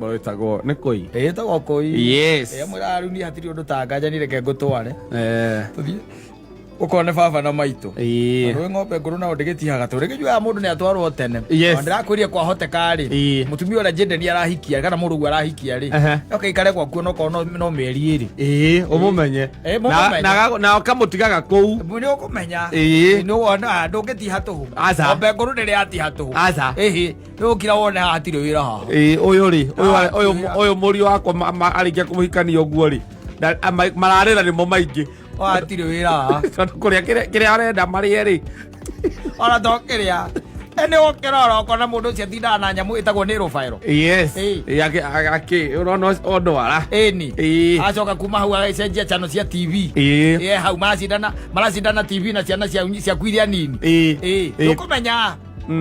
Rwĩmbo rwĩtagwo nĩ kũi. Ĩtagwo kũi. Yes. Amwĩraga rĩu niĩ hatirĩ ũndũ ta nganja niĩ reke ngũtware. Tũthiĩ ũkone baba na maitũ. Rwĩ ng'ombe ngũrũ nao ndĩgĩtihaga tũ rĩngĩ mũndũ nĩ atwarwo tene. Yes. Na ndĩrakwĩria kwahoteka rĩ, mũtumia ũrĩa Jaden arahikia kana mũrũguo arahikia rĩ, oke ikare gwaku onokorwo no mĩeri 2. Ĩĩ, ũmũmenye. Ĩĩ, mũmũmenye. Na ũkamũtigaga kũu. Nĩ ũkũmenya. Ĩĩ. Nĩ wona ndũngĩtiha tũhũ. Aca. Ng'ombe ngũrũ ndĩrĩ yatiha tũhũ. Aca. Ĩhĩ, nĩ ũkira wone haha hatirĩ wĩra haha. Ĩĩ, ũyũ rĩ, ũyũ Ah, ũyũ wĩra. ũyũ mũriũ wakwa arĩkia kũmũhikania ũguo rĩ, mararĩra nĩmo maingĩ. O hatirĩ wĩra haha. Tondũ kũrĩa kĩrĩa arenda marĩe rĩ. Ona to kĩrĩa. Nĩ ũkĩrora ũkona mũndũ ũcio atindaga na nyamũ ĩtagwo nĩ rũbaĩro. Yes. Ĩĩ. Ĩĩ, ũrona ondwara. Ĩni. Ĩĩ. Acoka kuma hau agĩcenjia channel cia TV. Ĩĩ. Ĩĩ, hau maracindana TV na ciana ciaku iria nini. Ĩĩ. Ĩĩ. Ĩĩ. Ndũkũmenya.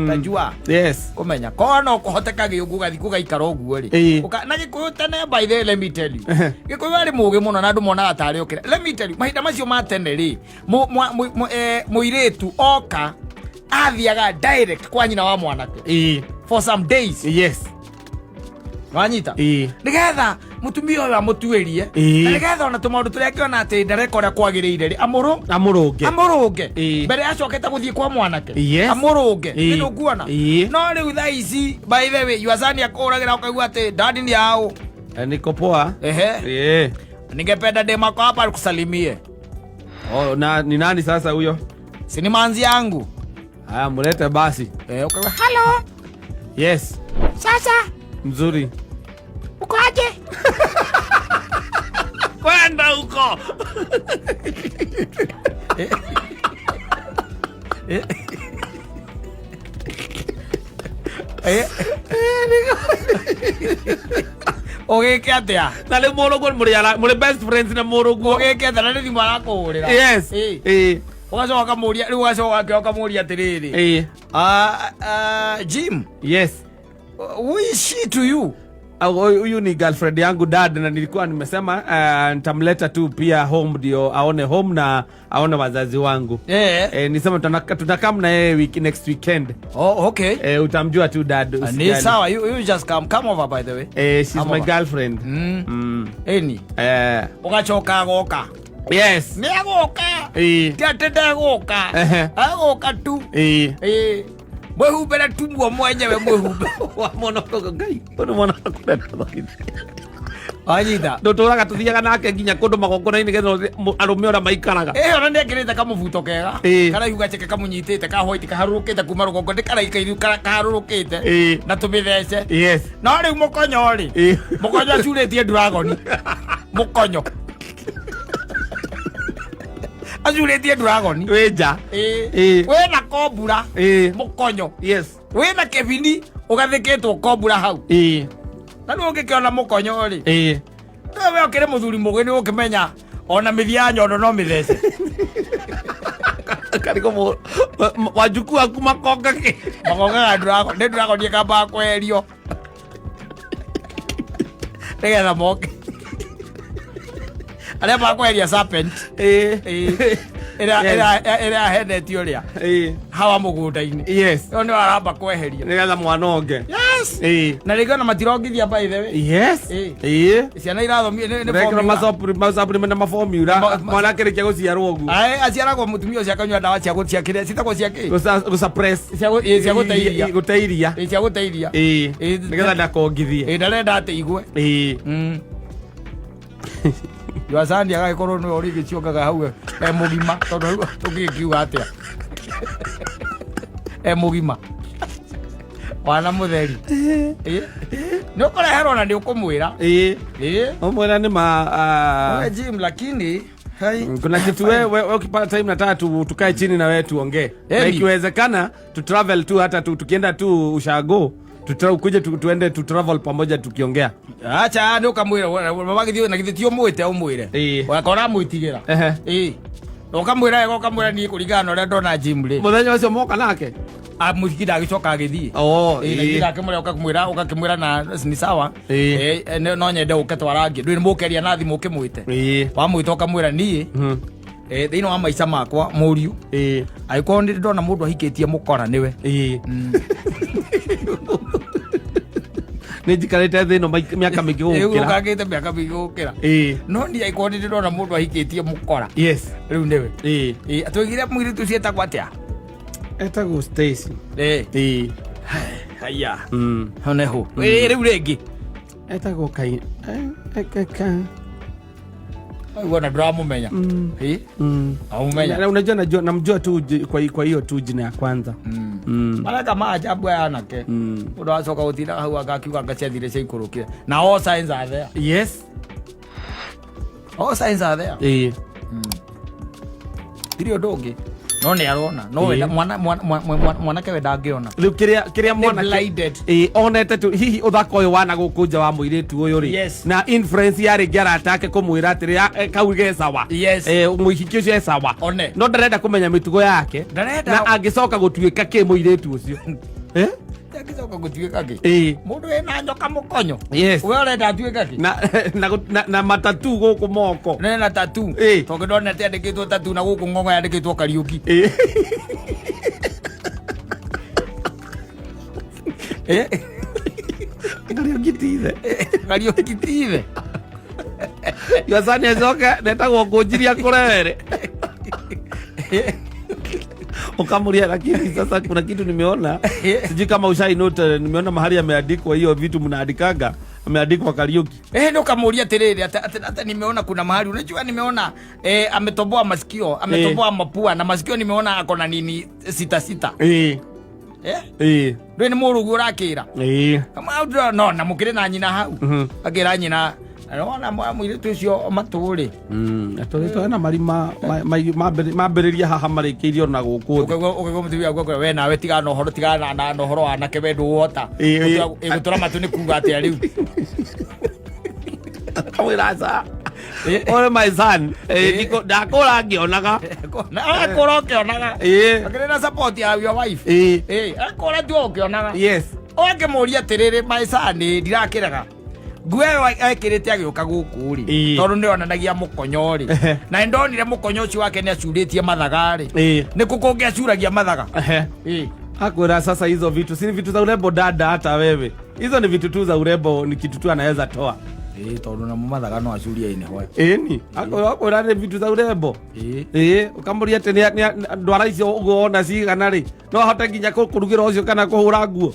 Tajua. Yes. Kũmenya. Korwo no kũhoteka gĩũngũ gathiĩ gũgaikara ũguo rĩ. Ĩĩ. Na Gĩkũyũ tene, by the way, let me tell you. Gĩkũyũ arĩ mũgĩ mũno na andũ monaga tarĩ okĩra. Let me tell you, mahinda macio ma tene rĩ, mũirĩtu oka athiaga direct kwa nyina wa mwanake for some days. Wanyita? Nĩgetha mũtumia ũyũ amũtuĩrie. Na nĩgetha ona tũmaũndũ tũrĩa angĩona atĩ ndareka ũrĩa kwagĩrĩire rĩ, amũrũ Amũrũnge. Amũrũnge. Mbere acokete gũthiĩ kwa mwanake. Amũrũnge. Nĩ ndũkuona? Ĩĩ. No rĩu thaa ici, by the way, your son akũragĩra ũkaigua atĩ dadi nĩ aũ. Niko poa. Ehe. Ningependa demako hapa akusalimie. Oh, na ni nani sasa huyo? Si ni manzi yangu. Haya, mlete basi. Ukaigua, hello. Yes. Sasa. Mzuri. Uko aje? Kwenda huko. Ũgĩke atĩa? Na rĩu mũrũguo mũrĩ best friends na mũrũguo. Ũgĩke atĩa na nĩ thimũ arakũhũrĩra? Yes. Ũgacoka ũkamũria, rĩu ũgacoka ũkamũria atĩrĩrĩ. Jim. Yes. Who is she to you? Au, huyu ni girlfriend yangu dad, na nilikuwa nimesema nitamleta tu pia home ndio aone home na aone wazazi wangu. Nisema tutakaa na yeye next weekend. Oh, okay. Utamjua tu dad, Ni usijali. sawa, you just come over by the way. She's Come my over. girlfriend. Eni. Ugacoka agoka. Yes. Nĩ agoka. Ti atĩ ndegũka. Agoka tu. Mwĩhumbĩre tu muo mwenyewe mwĩhumbe. Wa mwana ũyũ, Ngai, ũyũ mwana wakwa ndenda. Wanyita. Ndũtũraga tũthiaga nake nginya kũndũ magongona-inĩ nĩgetha arũme ũrĩa maikaraga. Ona nĩ ekĩrĩte kamũbuto kega. Karaihu gaceke kamũnyitĩte ka white kaharũrũkĩte kuma rũgongo, nĩ karaika iru kaharũrũkĩte. Na tũmĩthece. Yes. No rĩu mũkonyo rĩ. Mũkonyo acurĩtie dragon. Mũkonyo. Acurĩtie dragon. Wĩ nja. Wĩna kombura. Mũkonyo. Yes. Wĩna kĩbini ũgathĩkĩtwo kombura hau. Na rĩu ũngĩkĩona mũkonyo rĩ. We ũkĩrĩ mũthuri mũgĩ nĩ ũkĩmenya ona mĩthia ya nyondo no mĩthece. Kariko wajukuu aku makonga kĩ? Makongaga dragon, nĩ dragon ĩkambaga kweherio. Nĩgetha moke. Arĩa makweheria serpent. Ĩrĩa Yes. ĩrĩa yahenetio ũrĩa. Hawa mũgũnda-inĩ. Yes. Ĩyo nĩyo aramba kweheria. Nĩgetha mwana onge. Yes. Na rĩngĩ ona matirongithia by the way. Yes. Ciana irathomio nĩ Rekĩrwo formula. masapuri na maformula. Mwana akĩrĩkia gũciarwo ũguo. Ae, aciaragwo mũtumia ũcio akanyua ndawa cia cia kĩrĩa citagwo cia kĩ? Gũsuppress. Cia cia gũteithia. Gũteithia. Ĩĩ, cia gũteithia. Nĩgetha ndakongithie. Ndarenda atĩ igue. Yoasani agagĩkorwo nĩwe ũrĩgĩciongaga hau e mũgima, tondũ rĩu tũngĩkiuga atĩa? E mũgima. Wana mũtheri. Nĩ ũkũreherwo na nĩ ũkũmwĩra. Ũmwĩra nĩ ma, Wewe Jim, lakini hai. Kuna kitu we ukipata time nataka tukae chini na wewe tuongee. Na Eli. ikiwezekana tu travel tu, hata tu, tukienda tu ushago, ukuje tuende tu travel pamoja tukiongea. Acha nĩ ũkamwĩra, wagĩthiĩ na githĩ ti ũmwĩte ũmwĩre. Wakora mwĩtigĩra. Na ũkamwĩra wega, ũkamwĩra niĩ kũringana na ũrĩa ndona Jim rĩ. Mũthenya ũcio moka nake? Mũthiki ndagĩcoka agĩthiĩ. Oh, Na githĩ ndakĩmwĩra, ũgakĩmwĩra na ni sawa. No nyende ũke twarangie. Ndũĩ nĩ mũkeria na thimũ ũkĩmwĩte. Wamwĩta ũkamwĩra niĩ. Thĩinĩ wa maica makwa mũriũ. Angĩkorwo nĩ ndona mũndũ ahikĩtie mũkora nĩwe. Nĩ njikarĩte thĩ ĩno mĩaka mĩingĩ gũgũkĩra. Ũkangĩte mĩaka mĩingĩ gũkĩra. No niĩ angĩkorwo nĩ ndĩrona mũndũ ahikĩtie mũkora, rĩu nĩwe. Atwĩgire mũirĩtu ũcio etagwo atĩa? Etagwo Stacy. Haya. Honeho. Rĩu rĩngĩ. Etagwo kai ka. Wona ndũramũmenya. Aumenya. Na unajua, najua namjua tu kwa hiyo tu jina ya kwanza. Mareka maajabu aya anake. Mũndũ acoka gũtinda hau agakiuga anga ciathire ciaikũrũkire. Na all signs are there. All signs are there. Tirĩ ũndũ ũngĩ. No nĩ arona. No wenda mwana mwanake we ndangĩona. Rĩu kĩrĩa Nĩ mwanake blinded. Onete tu hihi ũthaka ũyũ wana gũkũ nja wa mũirĩtu ũyũ rĩ. Na influence ya rĩngĩ arata ake kũmwĩra atĩrĩ, kau ge sawa. Mũhiki ũcio e sawa. One. No ndarenda kũmenya mĩtugo yake. Ndarenda. Na angĩcoka gũtuĩka kĩ mũirĩtu ũcio. Angĩcoka gũtuĩka kĩ? Mũndũ wĩna nyoka mũkonyo. We ũrenda atuĩke kĩ? Na matatu gũkũ moko. Nĩ na tatu. Tondũ ndonete yandĩkĩtwo tatu na gũkũ ng'ong'o yandĩkĩtwo Kariũki. Kariũki ti ithe. Kariũki ti ithe. Yosani acoke netagwo ngũnjiria kũrere. Ukamuria, lakini sasa kuna kitu nimeona, sijui kama ushai note, nimeona mahali ameandikwa hiyo vitu mnaandikaga, ameandikwa Kariuki. Ndio ukamuulia tiriri, ata nimeona kuna mahali, unajua nimeona, ametoboa masikio, ametoboa mapua na masikio nimeona ako na nini sita sita. Ndio ni murugu urakira. Kama ndio no na mukire na nyina hau. Akira nyina, Naona mũirĩtu ũcio matũ-rĩ. Atũrĩtwo ena marima mambĩrĩria haha marĩkĩirio na gũkũ thĩ. Ũkaigua mũtumia waku akwĩra, we nawe tigana na ũhoro, tigana na ũhoro wa anake, we ndũhota. Gũtũra matũ nĩ kuga atĩa rĩu? Akamwĩra aca. Ore my son. Ndakũra ngĩonaga. Akũra ũkĩonaga. Akĩrĩ na support ya your wife. Akũra tu ũkĩonaga. Ũgakĩmũria atĩrĩrĩ, my son, ndirakĩrega. Nguo ĩyo ekĩrĩte agĩũka gũkũ rĩ, tondũ nĩ onanagia mũkonyo rĩ. Na nĩ ndonire mũkonyo ũcio wake nĩ acurĩtie mathaga rĩ. Nĩ kũ kũngĩ acuragia mathaga? Akwĩra sasa hizo vitu si ni vitu za urembo dada, hata wewe. Hizo ni vitu tu za urembo, ni kitu tu anaweza toa. Tondũ namo mathaga no acurie ĩnĩ hoe. Ni. Akwĩra nĩ vitu za urembo. Ũkamũria atĩ ndwara icio ũguo wona cigana rĩ, no ahote nginya kũrugĩra ũcio kana kũhũra nguo.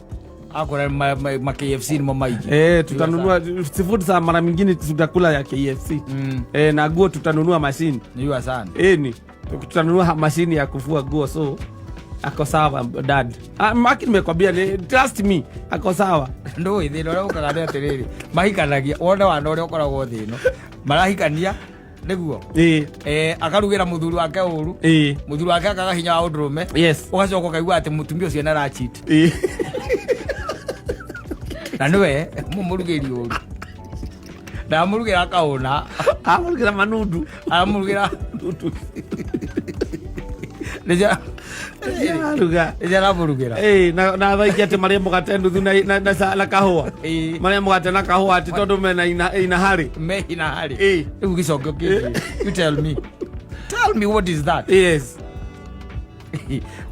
Akora ma KFC ni mamaiji. Tutanunua seafood za mara mingine tutakula ya KFC. Na nguo tutanunua machine. Ni yua sana. Ni. Tutanunua machine ya kufua nguo, so ako sawa dad. Maki nimekwambia ni trust me, ako sawa. Ndui thina uria ukaga ni atiriri. Mahikanagia wone wana uria ukoragwo thino. Marahikania niguo. Akarugira muthuri wake uru. Muthuri wake akaga hinya wa undurume. Ugacoka ukaigua ati mutumia ucio nĩ ara cheat. Na niwe mumurugĩri ũru. Ndamũrugĩra akaũna. Amũrugĩra manundu. Amũrugĩra nundu. Nĩcio Aruga. Nĩcio aramũrugĩra. Na thaa ingĩ atĩ marĩe mũgate nuthu na kahũa. Marĩe mũgate na kahũa atĩ tondũ mena ina harĩ. Me ina harĩ. Rĩu gĩcokio kĩngĩ. You tell me. Tell me what is that?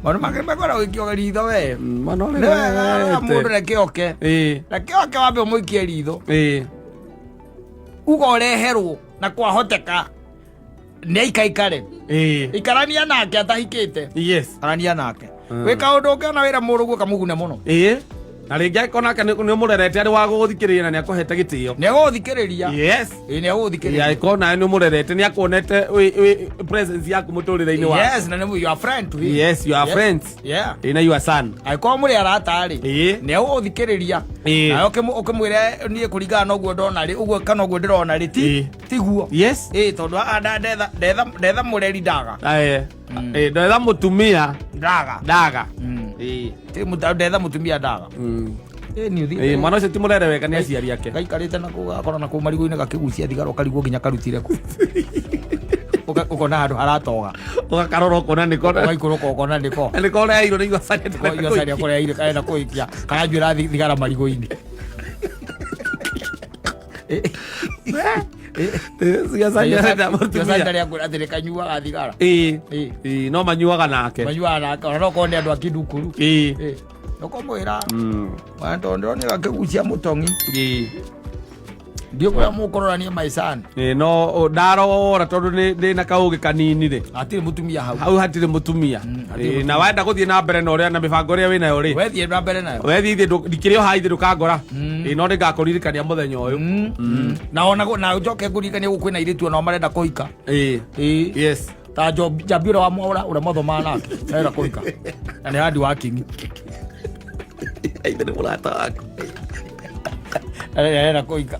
Maũndũ make makoragwo gĩkĩoga ritho we. Mwana ũrĩa Nĩ wega wete. mũndũ reke oke. Reke oke wambe ũmũikie ritho. Uga ũreherwo na kwahoteka nĩ aikaikare. Ikarania nake atahikĩte. Ikarania nake. Wĩ kaũndũ ũngĩona wĩra mũũru ũguo kamũgune mũno. Na rĩngĩ angĩkorwo nake nĩ ũmũrerete arĩ wa gũgũthikĩrĩria na nĩ akũhete gĩtĩo. Nĩ agũgũthikĩrĩria. Nĩ agũgũthikĩrĩria. Angĩkorwo nawe nĩ ũmũrerete, nĩ akuonete wĩ presence yaku mũtũrĩre-inĩ wake. Yes, na nĩ you are friend to him. Yes, you are friends. Na you are son. Angĩkorwo mũrĩ arata rĩ, nĩ agũgũthikĩrĩria. Nawe ũkĩmwĩre niĩ kũringana na ũguo ndona rĩ, ũguo kana ũguo ndĩrona rĩ, tiguo. Tondũ haha ndetha mũreri ndaga. Ndetha mũtumia. Ndaga. Ndaga. Ti ndetha mũtumia ndaga. Nĩ ũthiĩte. Mwana ũcio ti mũrere wega nĩ aciari ake. Gaikarĩte na kũu, gakorwo na kũu marigũ-inĩ gakĩgucia thigara, ũkarigwo nginya karutire kũ. Ũkona handũ haratoga. Ũgakarora ũkona nĩko. Ũgaikũrũka ũkona nĩko. Nĩko ũreheirwo nĩ Igocaria. Nĩko Igocaria kũreheire, karenda kũhikia. Karanjuĩra thigara marigũ-inĩ. Igocaria arenda mũtumia. Igocaria arĩa akwĩra atĩ nĩkanyuaga thigara. No manyuaga nake. Manyuaga nake, ona no korwo nĩ andũ a Kidukuru. Ũkũmwĩra tondũ ndĩronire akĩgucia mũtong'i. Ndiũ kũrĩa mũkũrorania maicani. Ĩ, no ndarora tondũ ndĩ na kaũgĩ kanini rĩ, hatirĩ mũtumia hau. Hau hatirĩ mũtumia. Hatirĩ. Ĩ, na wenda gũthiĩ na mbere na ũrĩa na mĩbango ĩrĩa wĩnayo rĩ, wethiĩ na mbere nayo. Wethiĩ ithe ndikĩrĩ o haha ithe ndũkangora. Ĩ, no nĩngakũririkania mũthenya ũyũ. Na ona na njoke ngũririkanie gũkũ kwĩna airĩtu onao marenda kũhika. Ĩ. Ta Njambi ũrĩa wa Mwaũra ũrĩa mwathomaga nake arenda kũhika na nĩ handi wa kingi. Ithe nĩ mũrata waku. Arenda kũhika.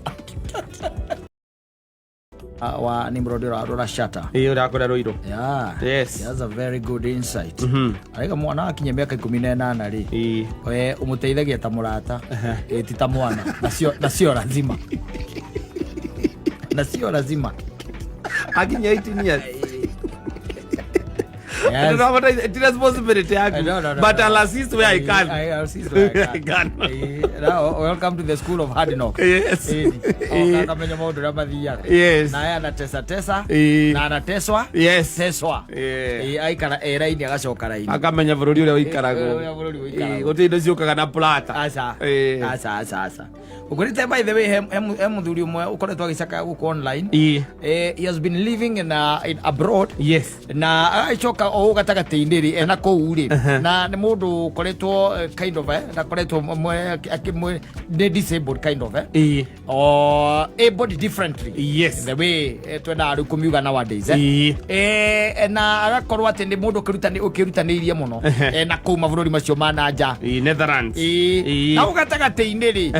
Ah, wa Nimrod ũrĩa rora Shatta. Ĩ, ũrĩa akũrĩa Rũirũ. Yeah. Yes. He has a very good insight. Araiga mwana akinyia mĩaka 18 rĩ, we ũmũteithagia ta mũrata, ĩ, ti ta mwana, na sio lazima, na sio lazima. Akinyia 18 years. Yes. Ti responsibility yaku. No, no, no, but no. I'll assist where I can. I assist where I I can. can. Now, welcome to the school of hard knock. Yes. Akamenya maũndũ ũrĩa mathiaga. Naye anatesa tesa na anateswa teswa. Aikara e raini agacoka raini. Akamenya bũrũri ũrĩa ũikaragwo. Ũrĩa bũrũri ũikaragwo. Gũtirĩ indo ciũkaga na plata. Aca. Aca, aca, aca. Ũkwĩrĩte, by the way, he mũthuri ũmwe ũkoretwo agĩcakaya gũkũ online. He has been living in abroad na agagĩcoka o ũũ gatagatĩ-inĩ rĩ, ena kũu rĩ, na nĩ mũndũ ũkoretwo kind of ndakoretwo nĩ disabled kind of or able differently, the way twendaga rĩu kũmiuga nowadays. Na agakorwo atĩ nĩ mũndũ ũkĩrutanĩirie mũno na kũu mabũrũri macio ma na nja. Netherlands. Na hau gatagatĩ-inĩ rĩ,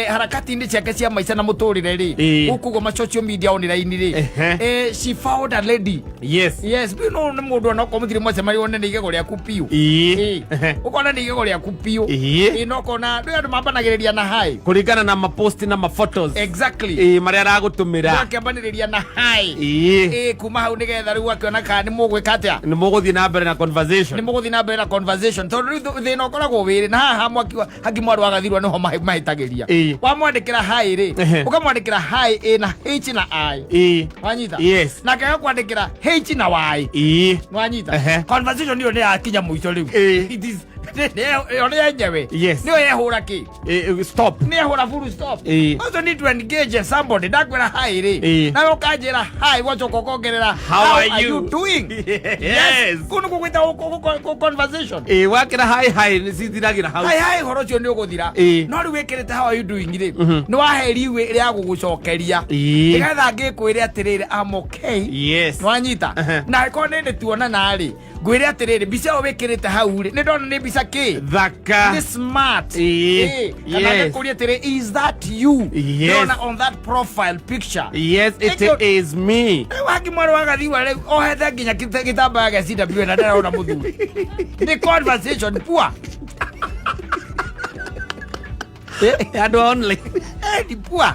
harakati-inĩ ciake cia maica na mũtũrĩre rĩ, gũkũ ũguo ma social media online rĩ, she found a lady. Yes, no nĩ mũndũ onokorwo mũtirĩ mwacemania wone nĩ igego rĩaku piũ. Ũkona nĩ igego rĩaku piũ. No ũkona rĩu andũ mambanagĩrĩria na hi. Kũringana na maposti na maphotos. Marĩa aragũtũmĩra. Akĩambanĩrĩria na hi. Kuma hau nĩgetha rĩu akĩona kana nĩ mũgwĩka atĩa. Nĩ mũgũthiĩ na mbere na conversation. Nĩ mũgũthiĩ na mbere na conversation, tondũ rĩu thĩna ũkoragwo wĩrĩ na haha mwaki haki mwarĩ wagathirwo nĩho mahĩtagĩria. Wamwandĩkĩra hi rĩ, ũkamwandĩkĩra hi ĩna h na i. Wanyita? Yes. Nake agakwandĩkĩra h na y. Wanyita? Conversation ĩyo nĩ yakinya mũico rĩu. It is ĩyo nĩ yenyewe. Nĩyo yehũra kĩ. Stop. Nĩ yehũra full stop. Also need to engage somebody. Ndakwĩra hi rĩ, nawe ũkanjĩra hi, wacoka ũkongerera "How are you you?" doing?" Kũu nĩkuo gwĩtagwo conversation. Wakĩra hi hi nĩ cithiragĩra hau. Hi hi, ũhoro ũcio nĩ ũgũthira. No rĩu wĩkĩrĩte "How are you doing" rĩ, nĩ waheriwe rĩa gũgũcokeria nĩgetha ngĩkwĩre atĩrĩrĩ, "I'm okay." Nĩwanyita? Na angĩkorwo nĩ ndĩ tuonana rĩ, ngwĩre atĩrĩrĩ, mbica ĩyo wĩkĩrĩte hau rĩ, nĩ ndona nĩ mbica kĩ Thaka. Nĩ smart. Kana ngĩkũria atĩrĩ, "Is that you?" Yes. Ndĩrona on that profile picture. Yes, it Thank you. is me. Rĩu haki mwarĩ wagathiwa rĩu ohete nginya gĩtambaya gĩa CW na ndarona mũthuri, nĩ conversation poor. Andũ online. Ni poor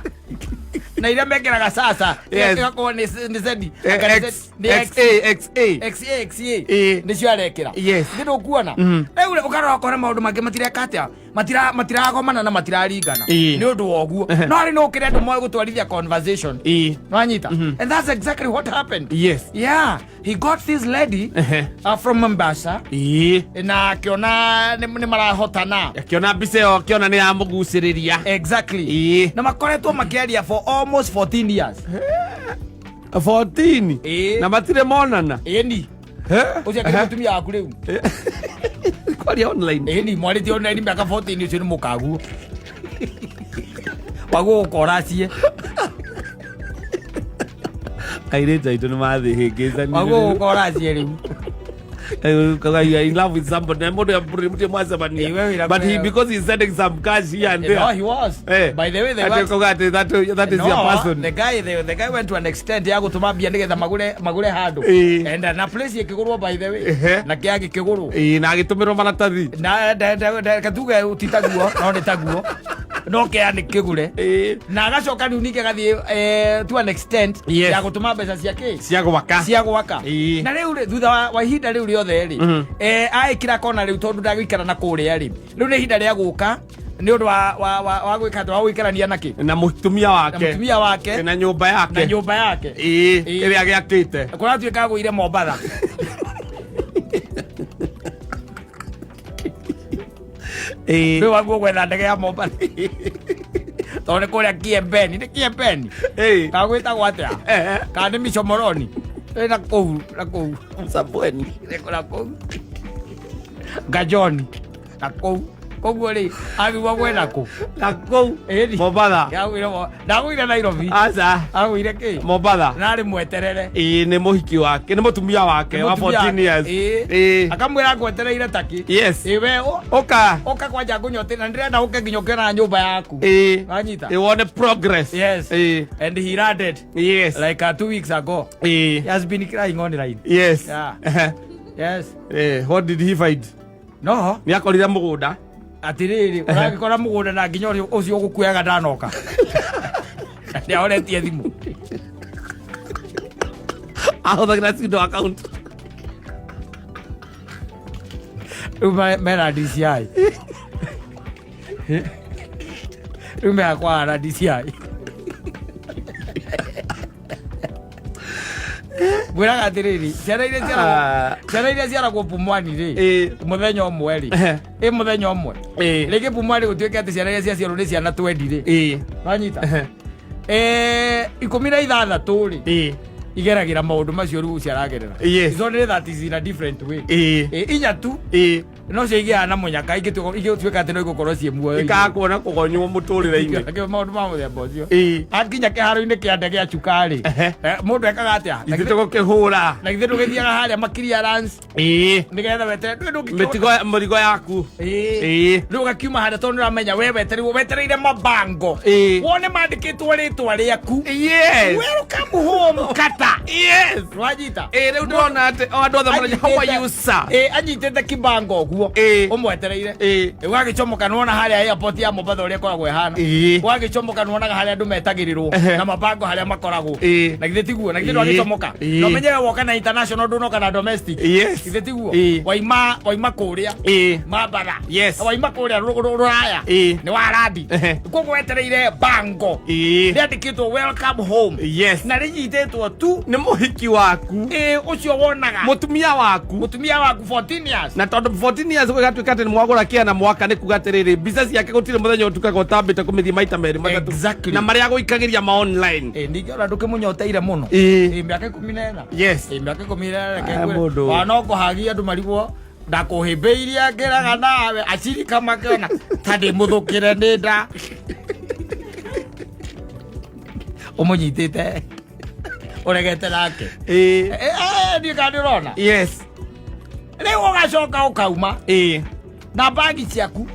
na iria mekĩraga sasa ĩgakorwo nĩ Z. Eh, Anga nĩ X, Z, nĩ X. XA, XA. XA, XA. Nĩcio arekĩra. Nĩ ndũkuona rĩu rĩ, ũkarora ũkona maũndũ mangĩ matireka atĩa, matiragomana na matiraringana nĩ ũndũ wa ũguo, no harĩ no ũkĩrĩ andũ moĩ gũtwarithia conversation. Nwanyita? And that's exactly what happened. Yeah, he got this lady from Mombasa na akĩona nĩ marahotana. Akĩona mbica ĩyo, akĩona nĩ yamũgucĩrĩria. Na makoretwo makĩaria for almost 14 years. 14? Na matirĩ monana? Ĩni, ũcio akĩrĩ mũtumia waku rĩu. Kwaria online. Ĩni, mwarĩtie online mĩaka 14, ũcio nĩ mũkaguo waguo gũkoracie. Airĩtu aitũ nĩ mathĩhĩngĩcania. Waguo gũkoracie rĩu. You are in love with somebody na mũndũ mũtirĩ mwacemania. Eh, wewe But he, because he's sending some cash here and there. No, he was. By the way, they Ati went, ũkauga atĩ that is no, your person. The guy went to an extent ya gũtũma mbia nĩgetha magũre handũ. And na place ĩkĩgũrwo, by the way. Na kĩa gĩkĩgũrwo. Na agĩtũmĩrwo maratathi. Na katuge ti taguo, no nĩ taguo, no kĩa nĩ kĩgũre. Na agacoka rĩu ningĩ agathiĩ to an extent ya gũtũma mbeca cia kĩ, cia gwaka. Cia gwaka. Na rĩu rĩ, thutha wa ihinda rĩu rĩothe rĩ, aĩkĩra kona rĩu tondũ ndagũikara na kũrĩa rĩ, rĩu nĩ ihinda rĩa gũka nĩ ũndũ wa gwĩka atĩ wa gũikarania na kĩ, na mũtumia na wake. Mũtumia wake. Na nyũmba Na yake. nyũmba yake. Ĩrĩa agĩakĩte. Kũratuĩka agũire Mombatha. Rĩu waguo gwetha ndege ya Mombatha tondũ nĩ kũrĩa Kiembeni, nĩ Kiembeni kana gwĩtagwo atĩa, kana nĩ Micomoroni, ĩ na kũu na kũu Msabweni. Nĩ na kũu Ngajoni na kũu. Koguo rĩ, agĩrĩirwo gwetha kũ? Na kũu. Ĩni. Mombatha. Ndagũire Nairobi. Aca. Agũire kĩ? Mombatha. Narĩ mweterere. Ĩĩ, nĩ mũhiki wake, nĩ mũtumia wake wa 14 years. Ĩĩ. Ĩĩ. Akamwĩra ngwetereire taki. Yes. Ĩ we Ũka. Ũka kwanja ngũnyote na ndĩrenda ũke nginya ũkĩonaga nyũmba yaku. Ĩĩ. Wanyita? Ĩĩ, wone progress. Yes. Ĩĩ. And he landed Yes. like 2 weeks ago. Ĩĩ. He has been crying online. Yes. Yeah. Yes. What did he find? No. Nĩ akorire mũgũnda. Atirĩrĩ, ũragĩkora mũgũnda na nginya ũcio ũcio ũgũkuaga ndanoka. Nĩ ahoretie thimũ. Ahũthagĩra pseudo account. Rĩu mena DCI. Rĩu mena kwa na DCI. Ngwĩraga atĩrĩrĩ, ciana iria ciaragwo ciana iria ciaragwo Pumwani rĩ, mũthenya ũmwe rĩ, ĩ mũthenya ũmwe rĩngĩ Pumwani gũtuĩke atĩ ciana iria ciaciarwo nĩ ciana 20 rĩ, wanyita, 16 rĩ, igeragĩra maũndũ macio rĩu ciaragerera. It's only that is in a different way. Inya tu no cio igĩaga na mũnyaka ingĩtuĩka atĩ no igũkorwo ciĩ muoyo. Ikaga kuona kũgonywo mũtũrĩre-inĩ. Akĩo maũndũ ma mũthemba ũcio. Ĩĩ. Akinya kĩharo-inĩ kĩa ndege ya cukari, mũndũ ekaga atĩa? Ithuĩ tũgũkĩhũra. Na githĩ ndũgĩthiaga harĩa ma clearance nĩgetha wetere ndũĩ ndũngĩkĩona. Mĩtigo, mũrigo yaku. Ĩĩ. Rĩu ũgakiuma harĩa tondũ nĩũramenya we wetereirwo, wetereire mabango wone mandĩkĩtwo rĩtwa rĩaku. Welcome home kata. Wanyita? Ĩĩ, rĩu ndĩrona atĩ o andũ othe marauga, "How are you, sir?" Ĩĩ, anyitĩte kibango ũguo ũmwetereire. Ũgagĩcomoka nĩwona harĩa airport ya Mombatha ũrĩa ĩkoragwo ĩhana. Ũgagĩcomoka nĩwonaga harĩa andũ metagĩrĩrwo na mabango harĩa makoragwo. Na githĩ tiguo? Na githĩ ndwagĩcomoka? Na ũmenye we woka na international, ndũnoka na domestic. Githĩ tiguo? Waima kũrĩa Mambatha. Waima kũrĩa rũraya. Nĩ warandi. Koguo wetereire bango rĩandĩkĩtwo "Welcome home" na rĩnyitĩtwo tu Nĩ mũhiki waku. Ĩĩ, ũcio wonaga. Mũtumia waku. Mũtumia waku 14 years. Na tondũ 14 years gũgatuĩka atĩ nĩ mwagũra kĩa na mwaka, nĩ kuga atĩrĩrĩ, mbica ciake gũtirĩ mũthenya ũtukaga ũtambĩte kũmĩthiĩ maita merĩ matatũ. Na marĩa gũikagĩria ma online. Ĩĩ, ningĩ ona ndũkĩmũnyoteire mũno. Ĩĩ, mĩaka 14. Ĩĩ, mĩaka 14, reke Ah, ngwĩre. mũndũ. Ona no kũhagia andũ marigwo ndakũhĩmbĩirie ngĩraga nawe acirika makĩona ta ndĩmũthũkĩre nĩ nda ũmũnyitĩte ũregete nake. Ndiũ kana nĩ ũrona. Rĩu ũgacoka ũkauma na bagi ciaku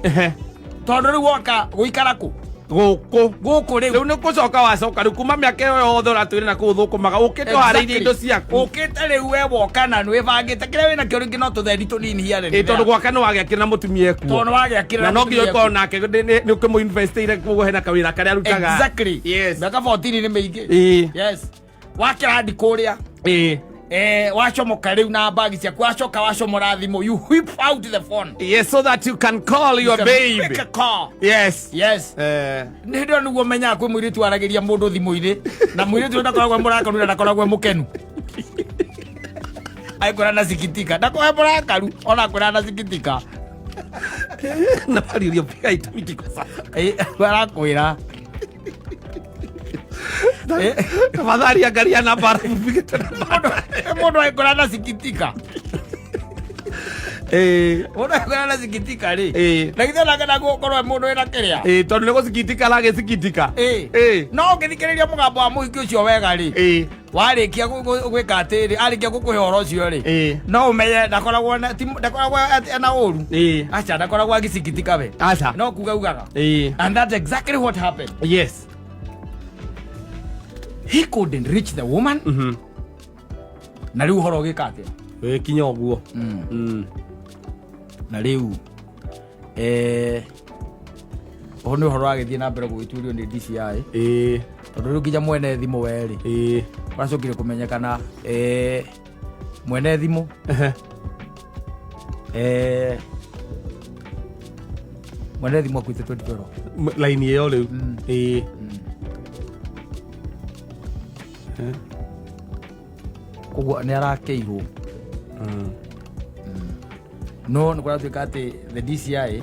tondũ rĩu woka gũikara kũ? Gũkũ. Gũkũ rĩu. Rĩu nĩ gũcoka wacoka rĩu kuma mĩaka ĩyo yothe ũratwĩre na kũu thũkũmaga, ũkĩte ũharĩirie indo ciaku. Ũkĩte rĩu we woka na nĩ wĩbangĩte kĩrĩa wĩnakĩo, rĩngĩ no tũthendi tũnini hiarĩ. Ĩĩ, tondũ gwaka nĩ wagĩakĩra na mũtumia ekuo. Tondũ wagĩakĩra. Na no nginya ũkorwo nake nĩ ũkĩmũ-investire, koguo hena kawĩra karĩa arutaga. Mĩaka 14 nĩ mĩingĩ. Yes, wakĩra ndi kũrĩa. Wacomoka rĩu na bagi ciaku, wacoka wacomora thimũ, you whip out the phone. Yes, so that you can call your You can babe. make a call. Yes. Nĩ hĩndĩ ĩyo nĩguo menyaga kwĩ mũirĩtu waragĩria mũndũ thimũ-inĩ, na mũirĩtu ũyũ ndakoragwo e mũrakaru na ndakoragwo e mũkenu, aikwĩra na sikitika, ndakoragwo e mũrakaru ona akwĩra na sikitika. Nafari uliyopiga haitumiki kwa sasa. Arakwĩra. Tafadhali angalia namba alafu upige tena. Mũndũ aikwĩra na sikitika. Mũndũ aikwĩra na sikitika rĩ, na githĩ onake ndagũkorwo e mũndũ wĩna kĩrĩa? Tondũ nĩ gũcikitika aragĩcikitika. No ũngĩthikĩrĩria mũgambo wa mũhiki ũcio wega rĩ, warĩkia gwĩka atĩrĩ, arĩkia gũkũhe ũhoro ũcio rĩ, no ũmenye ndakoragwo ndakoragwo ena ũru. Aca, ndakoragwo agĩcikitika we. Aca. No kuga ugaga. And that's exactly what happened. He couldn't reach the woman. Na rĩu ũhoro ũgĩka atĩa? Wĩkinya ũguo. Na rĩu ũhoro nĩ ũhoro wagĩthiĩ na mbere gũgĩtuĩrio nĩ DCI, tondũ rĩu nginya mwene thimũ werĩ ũracokire kũmenyekana, mwene thimũ mwene thimũ akuĩte 2012. Laini ĩyo rĩu. Koguo nĩ arakĩirwo. No nĩ kũratuĩka atĩ the DCI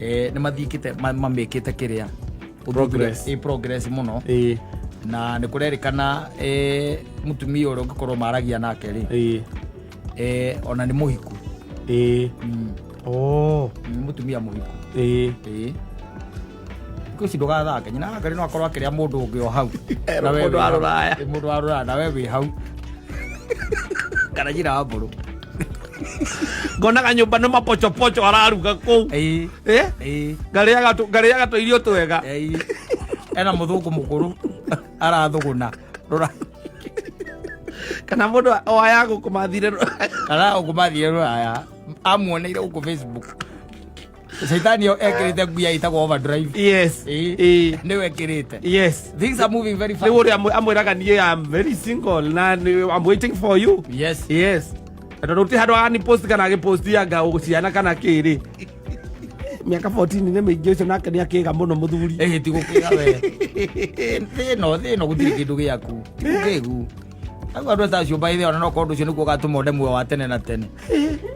Nĩ mathiĩkĩte mamĩkĩte kĩrĩa. Progress. Progress mũno. Na nĩ kũrerĩkana mũtumia ũrĩa ũngĩkorwo maragia nake rĩ, ona nĩ mũhiku. Oh. Nĩ mũtumia mũhiku. Ĩĩ. Thikũ ici ndũgathake, nyina wa Ngarĩ no akorwo akĩrĩa mũndũ ũngĩ o hau. Na we Mũndũ wĩ wa hau. rũraya. Ĩ, mũndũ wa rũraya na we wĩ hau, kana nyina wa mbũrũ. Ngonaga nyũmba nĩ mapochopocho araruga kũu. Eh? Ngarĩaga tũirio twega. Ĩĩ. Ena mũthũngũ mũkũrũ arathũgũna rũra. Kana mũndũ o aya gũkũ mathire. Kana gũkũ mathire rũraya, amuoneire gũkũ Facebook. Caitani ĩyo ekĩrĩte nguya ĩtagwo overdrive. Nĩwe ĩkĩrĩte. Things are moving very fast. Rĩu ũrĩa amwĩraga, niĩ am very single na I'm waiting for you. Yes. Na tondũ ti handũ agani post kana agĩposti anga ciana kana kĩrĩ. Mĩaka 14 nĩ mĩingĩ, ũcio nake nĩ akĩga mũno mũthuri. Ĩhĩ, ti gũkĩga we. Thĩ ĩno gũtirĩ kĩndũ gĩaku, ti gũkĩgu au. Andũ ta acio by the way, ona no korwo ũndũ ũcio nĩguo ũgatũma ũnde muoyo wa tene na tene,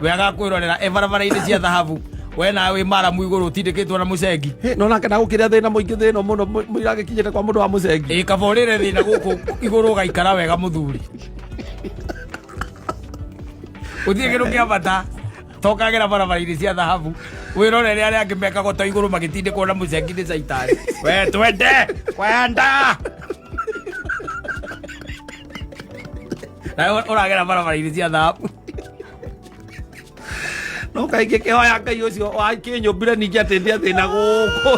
we agakwĩrorera e barabara-inĩ cia thahabu, we nawe wĩ maramu igũrũ ũtindĩkĩtwo na mũcengi. Hĩ, no nake ndagũkĩrĩa thĩna mũingĩ, thĩna mũno mũiragĩkinyĩte kwa mũndũ wa mũcengi. Ĩ, kaba ũrĩre thĩna gũkũ igũrũ ũgaikara wega mũthuri, gũtirĩ kĩndũ kĩa bata tokagera barabara-inĩ cia thahabu wĩrorere arĩa angĩ mekagwo to igũrũ magĩtindĩkwo na mũcengi nĩ caitani. We twende kwenda nawe ũragera barabara-inĩ cia thahabu. No kaingĩ kĩhoya Ngai ũcio wakĩnyũmbire ningĩ atĩ ndĩa thĩna gũkũ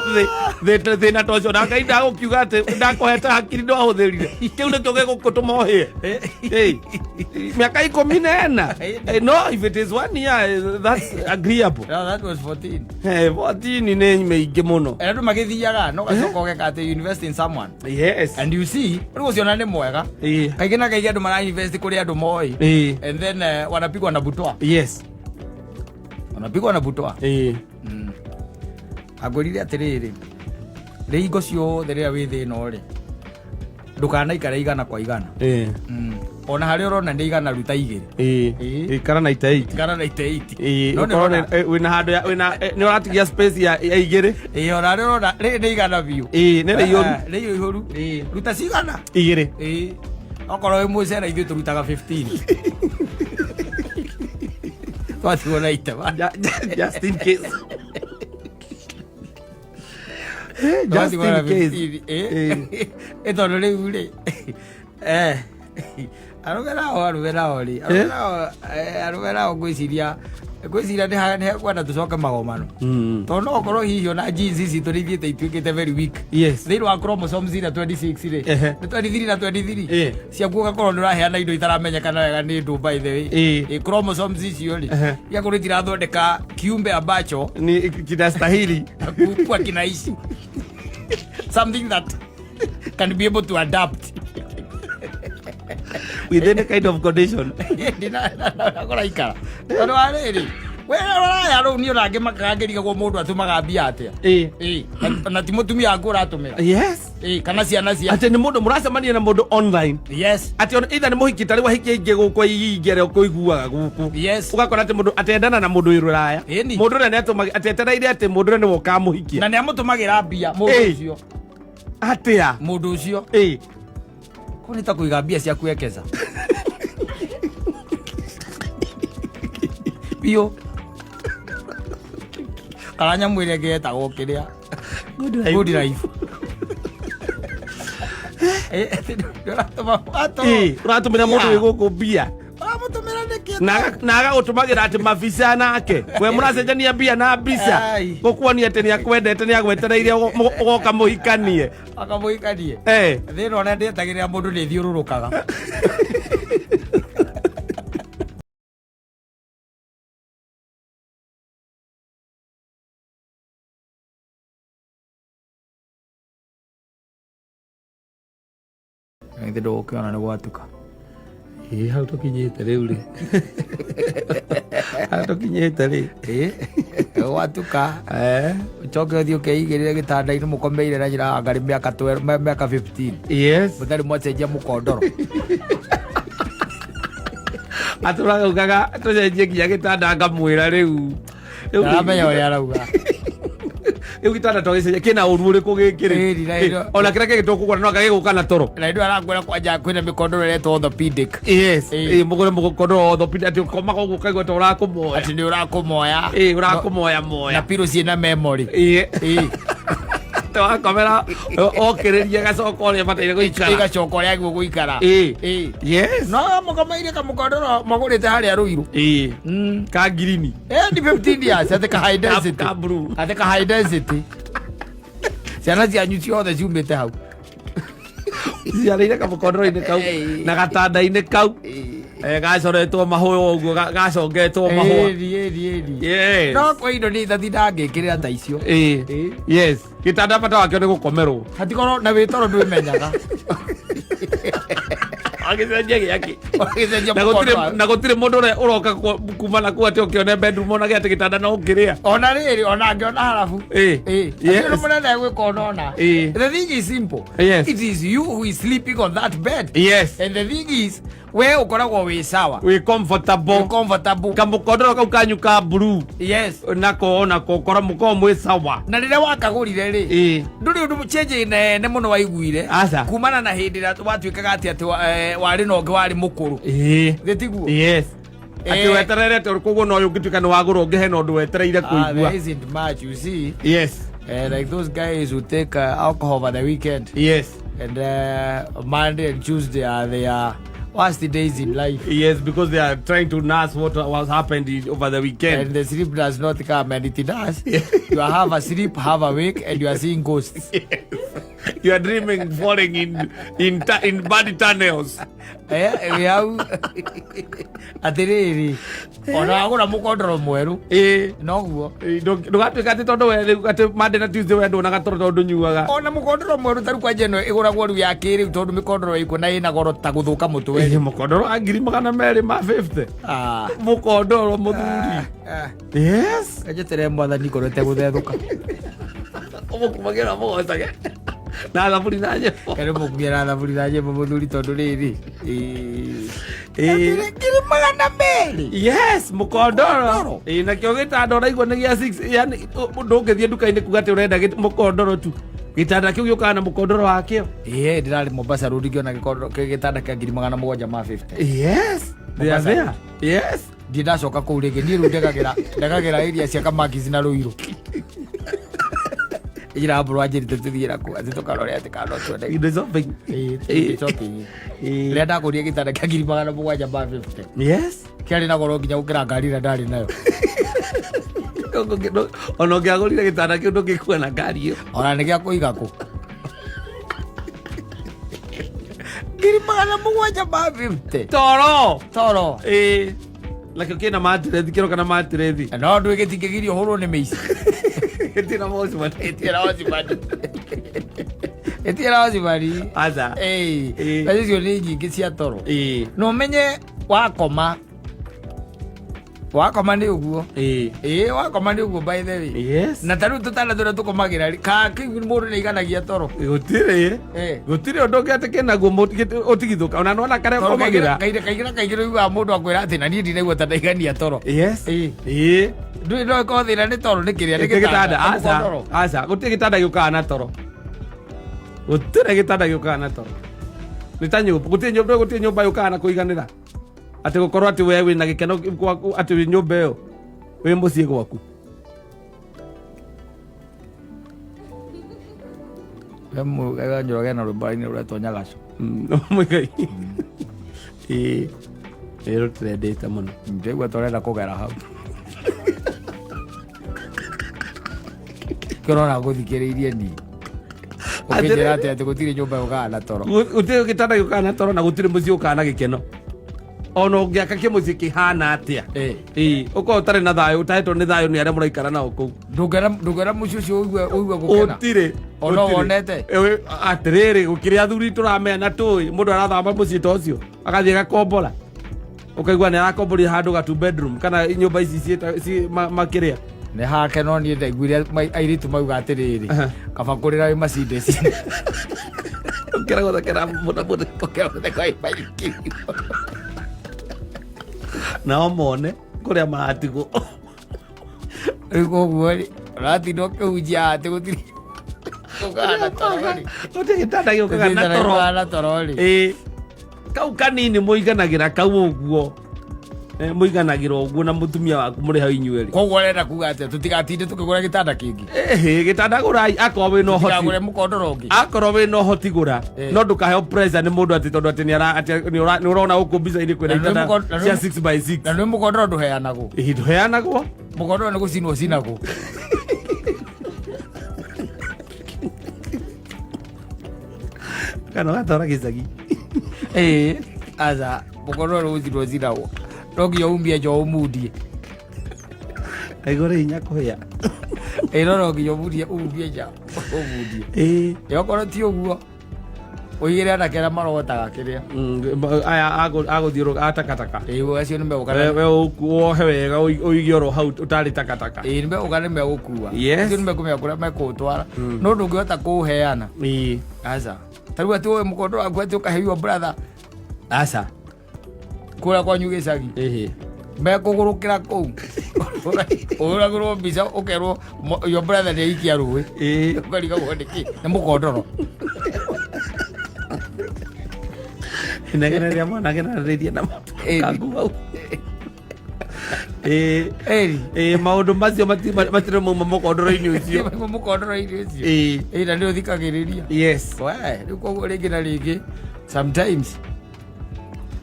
thĩ thĩna ta ũcio, na Ngai ndagũkiuga atĩ ndakũhete hakiri ndwahũthĩrire, kĩu nĩkĩo gĩgũkũtũma ũhĩe. Hey, mĩaka 14. No, if it is one year, that's agreeable. No, that was 14. 14 nĩ mĩingĩ mũno. Andũ magĩthiaga no gacoka ũgeka atĩ you invest in someone and you see rĩu ũcio ona nĩ mwega. Kaingĩ na kaingĩ andũ mara invest kũrĩ andũ moĩ and then wanapigwa na butwa. Wanapigwa na butwa. Angwĩrire atĩrĩrĩ, rĩ hingo ciothe rĩrĩa wĩ thĩna rĩ, ndũkanaikare igana kwa igana. Ona harĩa ũrona nĩ igana, ruta igĩrĩ. Ikara na ite 8. Ikara na ite 8. Ĩĩ, No nĩ ũkorwo ũrona- wĩna handũ wĩna nĩ ũratigia space ya igĩrĩ. Ĩĩ, ona harĩa ũrona rĩrĩ nĩ igana biũ. Ĩĩ, nĩ rĩiyũru. Nĩ rĩihũru. Ruta cigana? Igĩrĩ. Ĩĩ, okorwo wĩ mũcere ithuĩ tũrutaga 15, twatigwo na itema. Just in case. Just Twatigwo na in case. 15. Ĩ tondũ rĩu rĩ, arũme nao rĩ, arũme nao ngwĩciria nĩ hekwenda tũcoke magomano, tondũ no ũkorwo hihi ona genes citũ nĩ ithiĩte ituĩkĩte very weak thĩinĩ wa chromosomes iria 26 rĩ, nĩ 23 na 23 ciaku, ũgakorwo nĩ ũraheana indo itaramenyekana wega nĩ ndũ, by the way. Chromosomes icio rĩ, igakorwo itirathondeka kiumbe ambacho ni kinastahili kuwa kinaishi, something that can be able to adapt with any kind of condition. Kũraikara tondũ wa rĩrĩ, we rũraya rũu niĩ ũrangĩmakaga ngĩrigagwo mũndũ atũmaga mbia atĩa. Ĩ, na ti mũtumia waku ũratũmĩra. Ĩ, kana ciana cia Atĩ nĩ mũndũ mũracemania na mũndũ online. Atĩ ona either nĩ mũhiki, tarĩu ahiki aingĩ gũkũ aingĩ arĩa ũkũiguaga gũkũ, ũgakora atĩ mũndũ atendana na mũndũ wĩ rũraya. Mũndũ ũrĩa nĩatũmaga atĩ etereire atĩ mũndũ ũrĩa nĩwe ũkamũhikia. Na nĩ amũtũmagĩra mbia mũndũ ũcio. Atĩa? Mũndũ ũcio. Kũu nĩ ta kũiga mbia ciaku ekeza biũ, kana nyamũ ĩrĩa ĩngĩ yetagwo kĩrĩa? Good life. Good life. Ũratũma Ũratũmĩra mũndũ wĩ gũkũ mbia. Ũramũtũmĩra nĩkĩ? Na agagũtũmagĩra atĩ mabica nake we mũracenjania mbia na mbica. Gũkuonia atĩ nĩ akwendete, nĩ agwetereire ũgoka mũhikanie. Akamũhikanie. Thĩna ona ndĩetagĩrĩra mũndũ nĩ thiũrũrũkaga. Githĩ ndũgũkĩona nĩ gwatuka? Ĩ, hau tũkinyĩte rĩu rĩ, hau tũkinyĩte rĩ. Ĩ, gwatuka. Ũcoke ũthiĩ ũkeigĩrĩre gĩtanda-inĩ mũkomeire na nyina wa Ngarĩ mĩaka 12, mĩaka 15, mũtarĩ mwacenjia mũkondoro. Atũraugaga tũcenjie nginya gĩtanda, ngamwĩra rĩu Ndaramenya ũrĩa arauga. Rĩu gĩtanda twagĩcenjia kĩna ũru ũrĩkũ gĩkĩ rĩ? Ĩri, na ĩno- Ona kĩrĩa kĩngĩ tũkũgũra no gagĩgũka na toro. Na ndå arakwä kwanja kwä na mä kondoro ĩretwo orthopedic. Yes. Ĩĩ. Ĩ, mũgũre mũkondoro wa orthopedic atĩ ũkomaga ũguo ũkaigua ta ũrakũmoya. Atä nä å rakå moya. Ĩ, ũrakũmoya moya. Na pirå ciä na memory. Ĩ. Ĩ. Wakomera okĩrĩria gacoka ũrĩa bataire gũikara. Ĩgacoka å rä a guo gå ikara. Ĩ. Ĩ. Yes. No mũkomeire kamũkondoro magũrĩte harĩa Rũirũ. Ĩ. Ka ngirini. Ni 15 years atĩ ka high density. Ka blue. Atĩ ka high density, ciana cianyu ciothe ciumĩte hau. Ciarĩire kamũkondoro-inĩ kau Ĩ. na gatanda-inĩ kau. Gacoretwo mahũa ũguo, gacongetwo mahũa. Ĩri, ĩri, ĩri. Yes. No kwĩ indo niĩ itatinda ngĩkĩrĩra ta icio. Ĩ. Ĩ. Yes, gĩtanda bata wakĩo nĩ gũkomerwo. Hatikorwo na wĩtoro ndwĩmenyaga. Agĩcenjia gĩake. Ũgĩcenjia Na gũtirĩ mũkondoro. Na gũtirĩ mũndũ ũrĩa ũroka kuma na kuu atĩ ũkĩone bedroom onage atĩ gĩtanda no ũngĩrĩa. Ona rĩrĩ, ona ngĩona harabu. Ĩ. Ĩ. Yes. Atĩ mũnene gwĩka onona. Ĩ. The thing is simple. Yes. It is you who is sleeping on that bed. Yes. And the thing is, we ũkoragwo wĩ sawa. Wĩ comfortable. Wĩ comfortable. Kamũkondoro kau kanyu ka blue. Yes. Nako onako kora mũkorwo mwĩ sawa. Na rĩrĩa wakagũrire rĩ, Ĩ. ndũrĩ ũndũ change nene mũno waiguire Aca. kumana na hĩndĩ ĩrĩa watuĩkaga atĩ warĩ na ũngĩ warĩ mũkũrũ. Ĩ. Thĩ tiguo? Yes. Atĩ Eh. weterere koguo no ũngĩtuĩka nĩ wagũra ũngĩ hena ũndũ wetereire Ah, kũigua. there isn't much, you see. Yes. Like those guys who take alcohol over the weekend Yes. and Monday and Tuesday are their worst days in life. Yes, because they are trying to nurse what was happened over the weekend. And the sleep does not come, and it does. You are half asleep, half awake, and you are seeing ghosts. You are dreaming falling in bad tunnels. Wĩ hau atĩrĩrĩ, ona wagũra mũkondoro mwerũ, Ĩ. noguo. Ndũgatuĩka atĩ tondũ we rĩu atĩ Monday na Tuesday we nduonaga toro tondũ ndũnyuaga. Ona mũkondoro mwerũ tarĩu kwanja ĩno ĩgũragwo rĩu ya kĩrĩu, tondũ mĩkondoro ĩkuo na ĩna goro ta gũthũka mũtwe. Ĩ, mũkondoro wa 250,000. Ah. Mũkondoro mũthuri. Ah. Yes. Njetere Mwathani ngoro ĩtegũthethũka. Ũmũkumagĩra mũgocage na thaburi na nyĩmbo. Kare mũkumia na thaburi na nyĩmbo mũthuri, tondũ rĩrĩ. Ĩ. 200,000. Yes, mũkondoro. Mũkondoro? Ĩ, nakĩo gĩtanda ũraigua nĩ gĩa 6, yani ndũngĩthiĩ nduka-inĩ kuga atĩ ũrenda mũkondoro tu, gĩtanda kĩu gĩũkaga na mũkondoro wakĩo. Ĩĩ, ndĩrarĩ Mombasa Road ngĩona gĩtanda kĩa 750,000. Yes, they are Mombasa. there. Yes. Ndirĩ ndacoka kũu rĩngĩ niĩ, rĩu ndegagĩra area cia Kamakis na Rũirũ. Njĩra mbũrũ wanjĩrĩte tũthiĩ kũ atĩ tũkarore atĩ kana no tuone. Indo shopping. Ĩĩ, tũthiĩ shopping. Ĩ. Rĩrĩa ndagũrire gĩtanda kĩa 750,000, Yes. kĩarĩ na goro nginya gũkĩra ngari ĩrĩa ndarĩ nayo. Ona ũngĩagũrire gĩtanda kĩu ndũngĩkua na ngari ĩyo. Ona nĩ gĩa kũiga kũ 750,000. Toro. Toro. Ĩ, nakĩo kĩna matirethi, kĩroka na matirethi. No ndwĩ gĩtingĩgirio hũrwo nĩ mĩici. Gĩtirĩ watchman. Ĩtirĩ watchman, ĩtirĩ watchman. Aca. Ĩĩ. Ĩĩ. Mbeca icio nĩ nyingĩ cia toro. Ĩ. Na ũmenye wakoma, wakoma nĩ ũguo. Ĩ. Ĩĩ, wakoma nĩ ũguo, by the way. Yes. Na ta rĩu tũtanda tũrĩa tũkomagĩra rĩ, ka kĩu mũndũ nĩ aiganagia toro. Gũtirĩ. Eh. Gũtirĩ ũndũ ũngĩ atĩ kĩnaguo ũtigithũka ona nona karĩa Tondũ ũkomagĩra. kaingĩ na kaingĩ ũiguaga mũndũ akwĩra atĩ na niĩ ndinaigua ta ndaigania toro. Yes. Ĩĩ. Ĩ. Ndũĩ no ĩkorwo thĩna nĩ toro, nĩ kĩrĩa nĩ Gĩtanda. gĩtanda, nĩ Aca. mũkondoro. Aca, gũtirĩ gĩtanda gĩũkaga na toro, gũtirĩ gĩtanda gĩũkaga na toro, nĩ ta nyũmba, gũtirĩ nyũmba, gũtirĩ nyũmba yũkaga na kũiganĩra atĩ gũkorwo atĩ we wĩna gĩkeno gwaku, atĩ wĩ nyũmba ĩyo wĩ mũciĩ gwaku. Njoroge na rwĩmbo raini rũretwo Nyagaco. Mũigai, ĩ ĩ, rũtirendete mũno. Ndĩgua tũrenda kũgera hau kĩrona ngũthikĩrĩirie niĩ ũkĩnjĩra atĩ gũtirĩ nyũmba yũkaga na toro. Gũtirĩ gĩtanda gĩũkaga na toro na gũtirĩ mũciĩ ũkaga na gĩkeno, ona ũngĩaka kĩmũciĩ kĩhana atĩa. Ĩ. Ĩ, ũkorwo ũtarĩ na thayũ, ũtahetwo nĩ thayũ nĩ arĩa mũraikara nao kũu. Ndũngĩona mũciĩ ũcio ũigue gũkena. Ũtirĩ. Ona Gũtirĩ. wonete? Ewe, atĩrĩrĩ, gũkĩrĩ athuri tũramenya na tũĩ mũndũ arathama mũciĩ ta ũcio agathiĩ agakombora, ũkaigua nĩ arakomborire handũ ga two bedroom kana nyũmba ici makĩrĩa. Nĩ hake, no niĩ ndaiguire airĩtu mauga atĩrĩrĩ, kaba kũrĩra wĩ Mercedes. Ũkĩra gũthekera mũno mũno. Ũkĩra gũtheka wĩ baithikiri. Nao mone kũrĩa maratigwo. Rĩu koguo rĩ, Ũratinda ũkĩhunjia atĩ gũtirĩ gũkaga na toro rĩ. Gũtirĩ gĩtanda gĩũkaga na toro. Gũkaga na toro rĩ. Ĩĩ. Kau kanini mũiganagĩra kau ũguo. Mũiganagĩra ũguo na mũtumia waku mũrĩ hau inyuerĩ. Koguo ũrenda kuga atĩa tũtigatinde tũkĩgũra gĩtanda kĩngĩ? Ĩhĩ, gĩtanda gũrai akorwo wĩna ũhoti. Tũtikagũre mũkondoro ũngĩ. Akorwo wĩna ũhoti gũra. No ndũkaheo pressure nĩ mũndũ atĩ tondũ atĩ nĩara atĩ nĩ ũrona gũkũ mbica-inĩ kwĩna Na nĩ itanda cia 6 by 6. Na nĩ mũkondoro ndũheanagwo. Ĩhĩ, ndũheanagwo. Mũkondoro nĩ gũcinwo ũcinagwo. Kana ũgatwara gĩcagi. Ĩĩ, aca, mũkondoro nĩ gũcinwo ũcinagwo. No nginya umie nja ũmundie. Kaigua ũrĩ hinya kũhĩa. Ĩĩ, no nginya umundie umie nja ũmundie. Ĩĩ. Ĩ okorwo ti ũguo ũigĩre anake arĩa marogotaga kĩrĩa. Aya agũthiũrũrũka a takataka. Ĩĩ, acio nĩ megũka We wohe wega ũige oro hau ũtarĩ takataka. Ĩĩ, nĩ megũka nĩ megũkua. Yes. Acio nĩ mekũmenya kũrĩa mekũũtwara. No ndũngĩhota kũũheana. Ĩĩ. Aca. Ta rĩu atĩ ũyũ mũkondoro waku atĩ ũkaheirwo brother. Aca. Kũrĩa kwanyu gĩcagi. Ĩhĩ. Mekũgũrũkĩra kũu. Ũhũragĩrwo mbica ũkerwo your brother nĩ aikia rũĩ. Ĩĩ. Ũkarigagwo nĩkĩ? Nĩ mũkondoro. Inegene rĩa mwana genarĩria na mũtu Ĩĩ. kangu hau. Ĩĩ. Ĩri. Ĩĩ, maũndũ macio matirĩ mauma mũkondoro-inĩ ũcio. Mauma mũkondoro-inĩ ũcio. Ĩĩ. Ĩĩ, na nĩ ũthikagĩrĩria. Yes. We, rĩu koguo rĩngĩ na rĩngĩ sometimes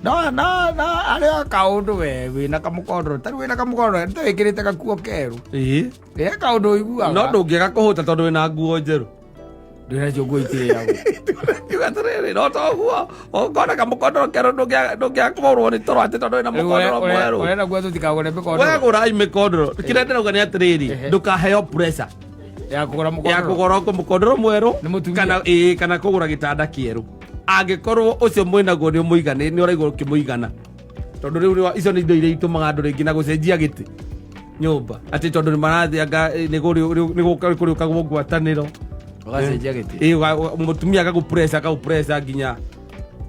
no no no arĩ o kaũndũ we wĩna kamũkondoro ta rĩu wĩna kamũkondoro nĩ wĩkĩrĩte gakuo kerũ. Ĩĩ. Ĩ kaũndũ ũiguaga. No ndũngĩaga kũhũta tondũ wĩna nguo njerũ. Ndwĩnacio nguo itirĩagwo. Kiuga atĩrĩrĩ, no toguo ũkona kamũkondoro kerũ ndũngĩaga kũhũrwo nĩ toro atĩ tondũ wĩna mũkondoro mwerũ. Ũrenda kuga tũtikagũre mĩkondoro. We gũrai mĩkondoro. Kĩrĩa ndĩrauga nĩ atĩrĩrĩ, ndũkaheo pressure ya kũgũra ya mũkondoro. kũgũra mũkondoro mwerũ Nĩ mũtumia. kana ĩĩ, kana kũgũra gĩtanda kĩerũ. Angĩkorwo ũcio mwĩnaguo nĩ ũmũigana, nĩ ũraigua ũkĩmũigana. Tondũ rĩu icio nĩ indo iria itũmaga andũ rĩngĩ na gũcenjia gĩtĩ nyũmba atĩ tondũ nĩ marathianga nĩ kũrĩũkagwo ngwatanĩro. Ũgacenjia gĩtĩ. Ĩĩ, mũtumia agagũpressure, agagũpressure nginya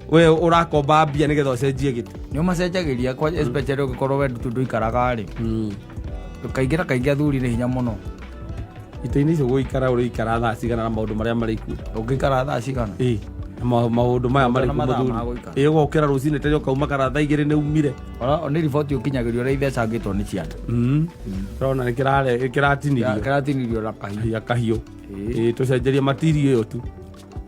we ũrakomba mbia nĩgetha ũcenjie gĩtĩ. Nĩ ũmacenjagĩria kwa especially ũngĩkorwo we ndũikaraga rĩ. Kaingĩ na kaingĩ athuri nĩ hinya mũno. Itĩ-inĩ icio gũikara ũrĩikara thaa cigana na maũndũ marĩa marĩ kuo? Ũngĩikara thaa cigana? Ĩĩ, na maũndũ maya marĩ Na kuo mathaa mũthuri. ma gũikara. Ĩĩ, ũgokĩra rũcinĩ tene ũkauma kana thaa igĩrĩ nĩ umire. Ora nĩ riboti ũkinyagĩrio ũrĩa ithecangĩtwo nĩ ciana. Ũrona nĩ kĩratinirio. Kĩratinirio na kahiũ. Ya kahiũ. Ĩĩ. Ĩĩ, tũcenjerie material ĩyo tu.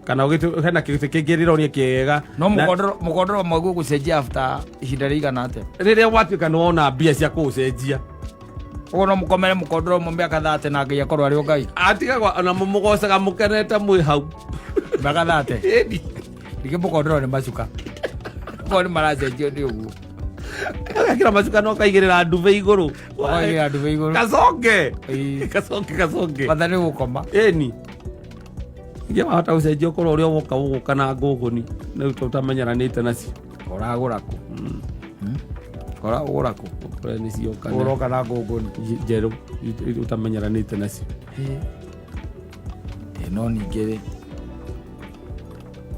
Kana hena kĩgĩtĩ kĩngĩ rĩronia kĩega. No Na- mũkondoro mwaguo gũcenjia after ihinda rĩigana atĩa? Rĩrĩa watuĩka nĩ wona mbia cia kũũcenjia. Ũguo no mũkomere mũkondoro ũmwe mĩaka 30 na Ngai akorwo arĩ o Ngai. Atigagwo ona mũmũgocaga mũkenete mwĩ hau. Mĩaka 30. Ĩni. Ningĩ mũkondoro nĩ macuka. Ũguo nĩ maracenjio nĩ ũguo. Ũgekĩra macuka na ũkaigĩrĩra ndube igũrũ. Ũkaigĩrĩra ndube igũrũ. Kaconge. Ĩĩ. Kaconge, kaconge. Bata nĩ gũkoma. Ĩni. Ningĩ wahota gũcenjia ũkorwo ũrĩa woka ũgũka na ngũngũni. Rĩu tũtamenyeranĩte nacio. Ũragũra kũ? Ũragũra kũ? Ũkore nĩ cioka na- Ũroka na ngũngũni. Njerũ, ũtamenyeranĩte nacio. Ĩĩ, no ningĩ rĩ,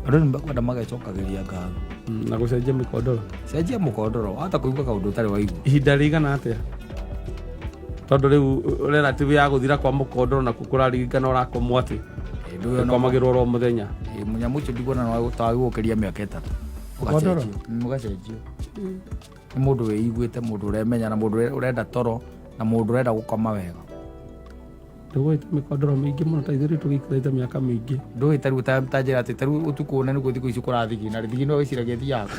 andũ nĩ mekwenda magecokagĩria ngatho. Na gũcenjia mĩkondoro. Cenjia mũkondoro, wahota kũigua kaũndũ ũtarĩ waigua. Ihinda rĩigana atĩa? Tondũ rĩu relative ya gũthira kwa mũkondoro nakuo kũraririkana ũrakomwo atĩ. Ĩĩ, ndũyũ no- Ũkomagĩrwo oro mũthenya. Ĩĩ, mũnyamũ ũcio ndikuona no wagũkĩria mĩaka 3. Mũkondoro? Ũgacenjio. Ũgacenjio. Nĩ mũndũ wĩiguĩte, mũndũ ũremenya, na mũndũ ũrenda toro, na mũndũ ũrenda gũkoma wega. Ndũgũĩte mĩkondoro mĩingĩ mũno ta ithuĩ rĩu tũgĩikarĩte mĩaka mĩingĩ. Ndũĩ ta rĩu ta njĩra atĩ ta rĩu ũtukũ ũna nĩguo thikũ ici kũrathigina rĩ, thigino wĩciragia ĩthiaga kũ?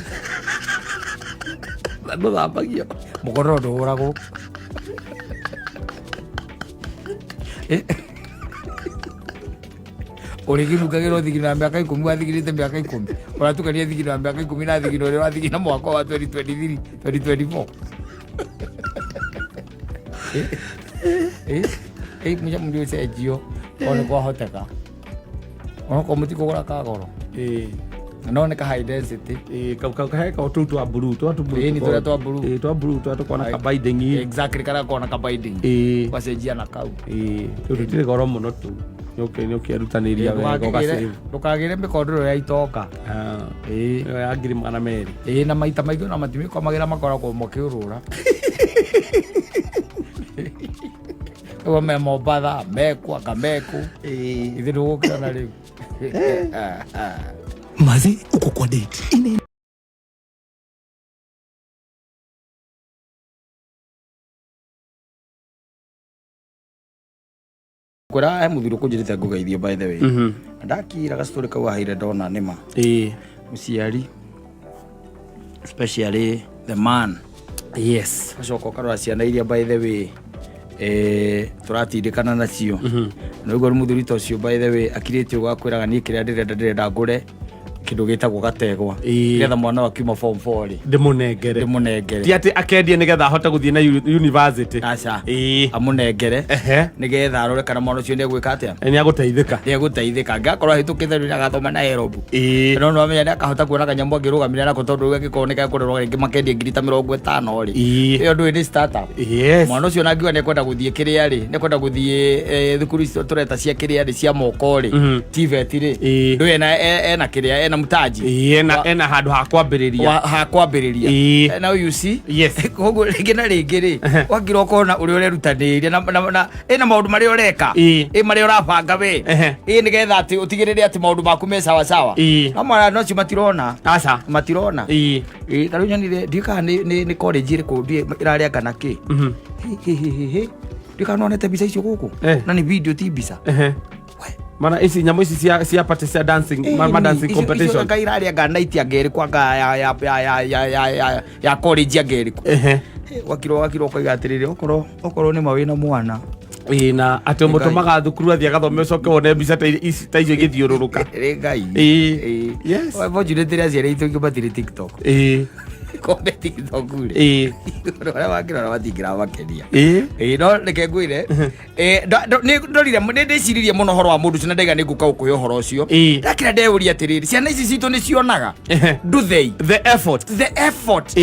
Na ndũthambagio. Mũkondoro ndũhũragwo. Ũrĩkĩnungagĩrwo thigino ya mĩaka 10, wathigirĩte mĩaka 10. Ũratukania thigino ya mĩaka 10 na thigino ũrĩa wathigina mwaka wa 2023, 2024. Mũnyamũ nĩ ũcenjio, o nĩ kwahoteka. Onokorwo mũtikũgũra kagoro. Ĩĩ. No nĩ ka high density. Ĩĩ, kau kahe kau tũu twa blue, twa tũ blue Ĩĩ, nĩ tũrĩa twa blue. Ĩĩ, twa blue, tũrĩa tũkoragwo na ka binding. Exactly, karĩa gakoragwo na ka binding. Ĩĩ. Ũgacenjia na kau. Ĩĩ, tũu tũtirĩ goro mũno tũu. Nĩ ũkĩerutanĩria wega, ũgacĩra. Ndũkagĩre mĩkondoro ya itoka. Ĩĩ. Ĩyo ya ngiri magana merĩ. Ĩĩ, na maita maingĩ ona matimĩkomagĩra makoragwo makĩũrũra. Ũguo me Mombatha, meku anga meku. Ĩĩ. Ithuĩ ndũgũkĩona rĩu. Maze uko kwa date ine. Kwĩra he mũthuri ũkũnjĩrĩte ngũgeithio, by the way. Ndakira gastory kau aheire ndona nĩma. Mũciari, especially the man, ũgacoka ũkarora ciana iria, by the way, tũratindĩkana nacio na ũguo mũthuri ta ũcio, by the way, akirĩte ũguo akwĩraga, "Niĩ kĩrĩa ndĩrenda, ndĩrenda ngũre kĩndũ gĩtagwo gategwa nĩgetha mwana wa kiuma form 4 rĩ, ndĩmũnengere." Ndĩmũnengere. Ti atĩ akendie nĩgetha ahote gũthiĩ na university. Aca. Ĩĩ. Amũnengere nĩgetha arore kana mwana ũcio nĩegwĩka atĩa. Nĩ agũteithĩka. Nĩegũteithĩka. Angĩgakorwo ahĩtũkĩte rĩu nĩagathoma na Nairobi, no nĩwamenya nĩakahota kuona kanyamũ angĩrũgamĩrĩra nako, tondũ rĩu angĩkorwo nĩkekũrerwo rĩngĩ makendie ngiri ta 50 rĩ, ĩyo ndũĩ nĩ startup. Mwana ũcio nangiuga nĩekwenda gũthiĩ kĩrĩa rĩ, nĩekwenda gũthiĩ thukuru icio tũreta cia kĩrĩa rĩ, cia moko rĩ, TVET rĩ, ndũĩ ena kĩrĩa, ena mtaji. Ĩĩ, ena handũ ha kwambĩrĩria. Ha kwambĩrĩria. Now you see. Koguo rĩngĩ na rĩngĩ rĩ, wakira ũkona ũrĩa ũrerutanĩria na ĩna maũndũ marĩa ũreka, ĩ marĩa ũrabanga we, ĩ nĩgetha atĩ ũtigĩrĩre atĩ maũndũ maku me sawa sawa. No mwana no acio matirona. Aca. Matirona. Ĩ ta rĩu nyonire, ndiũĩ kana nĩ college ĩrĩkũ, ndiũĩ ĩrarĩ anga na kĩ. Hĩ, hĩ, hĩ, hĩ. Ndiũĩ kana nonete mbica icio gũkũ. Na nĩ video, ti mbica. We. Mana ici nyamũ ici cia party, cia dancing, ma dancing competition. Anga irarĩ anga night anga ĩrĩkũ, anga ya college anga ĩrĩkũ. Wakirwo ũkoiga atĩrĩrĩ, okorwo nĩ ma wĩna mwana. Ĩĩ, na atĩ ũmũtũmaga thukuru athiĩ agathome, ũcoke wone mbica ta ici, ta icio igĩthiũrũrũka. Rĩ Ngai. Fortunately aciari aitũ aingĩ matirĩ TikTok. Kone TikTok rĩ, ũrĩa wakĩrora matingĩramakenia. Ĩĩ, no reke ngwĩre, nĩ ndorire, nĩ ndĩciririe mũno ũhoro wa mũndũ ũcio na ndaiga nĩ ngũka gũkũhe ũhoro ũcio. Ndakĩra ndeyũria atĩrĩrĩ, ciana ici citũ nĩ cionaga? Do they The effort. The effort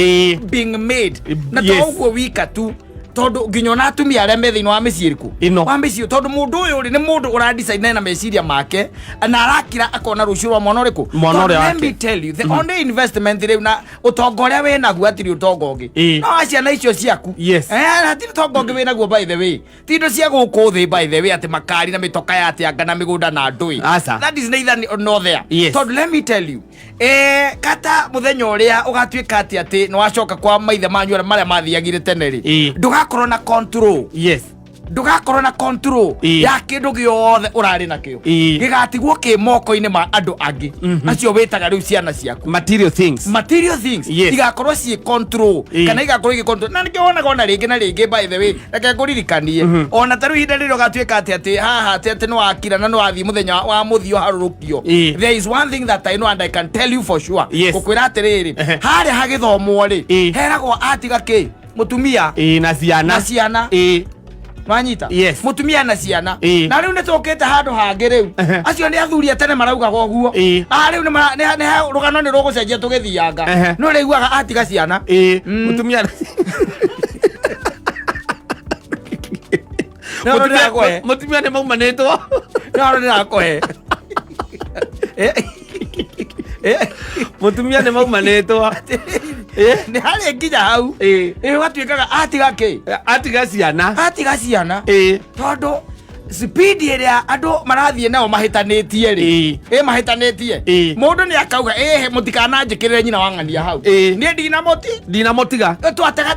being made na to ũguo wika tu, tondũ nginya ona atumia arĩa me thĩinĩ wa mĩciĩ ĩrĩkũ Ĩno. wa mĩciĩ, tondũ mũndũ ũyũ rĩ, nĩ mũndũ ũradesign na meciria make na arakira akona rũciũ rwa mwana ũrĩkũ. Mwana Tondũ ũrĩa let wake. me tell you, the only investment rĩu na ũtonga ũrĩa wĩ naguo, hatirĩ ũtonga ũngĩ no wa ciana icio ciaku. Hatirĩ ũtonga ũngĩ wĩ naguo, by the way, ti indo cia gũkũ thĩ, by the way, atĩ makari na mĩtoka ya atĩ anga na mĩgũnda na ndũĩ. Aca. That is neither nor there. Tondũ let me tell you, kata mũthenya ũrĩa ũgatuĩka atĩ nĩ wacoka kwa maithe manyu arĩa marĩa mathiagire tene rĩ, ndũgakorwo na control. Ndũgakorwo na control ya kĩndũ gĩothe ũrarĩ nakĩo. Gĩgatigwo kĩ moko-inĩ ma andũ angĩ, acio wĩtaga rĩu ciana ciaku. Material things. Material things igakorwo ciĩ control kana igakorwo igĩ control, na nĩkĩo wonaga ona rĩngĩ na rĩngĩ, by the way, reke ngũririkanie, ona ta rĩu ihinda rĩrĩa ũgatuĩka atĩ haha atĩ nĩ wakira na nĩ wathiĩ mũthenya wa mũthio harũrũkio, there is one thing that I know and I can tell you for sure, gũkwĩra atĩrĩrĩ, harĩa hagĩthomwo rĩ, heragwo atiga kĩ mũtumia Ĩĩ, na ciana. Na ciana. Wanyita? Yes. Mũtumia na ciana. Na rĩu nĩ tũkĩte handũ hangĩ rĩu. Acio nĩ athuri a tene maraugaga ũguo. Ah, rĩu nĩ rũgano nĩ rũgũcenjia tũgĩthianga. No rĩiguaga atiga ciana. Ĩĩ, mũtumia No, no, ndĩrakũhe. Mũtumia nĩ maumanĩtwo. No, no, ndĩrakũhe. Mũtumia nĩ maumanĩtwo. Nĩ harĩ nginya hau. Ĩ ũgatuĩkaga atiga kĩ? Atiga ciana. Atiga ciana. Tondũ speed ĩrĩa andũ marathiĩ nao mahĩtanĩtie rĩ, ĩ mahĩtanĩtie, mũndũ nĩ akauga, "Ĩhĩ, mũtikananjĩkĩrĩre nyina wa ng'ania hau. Niĩ ndinamũti Ndinamũtiga.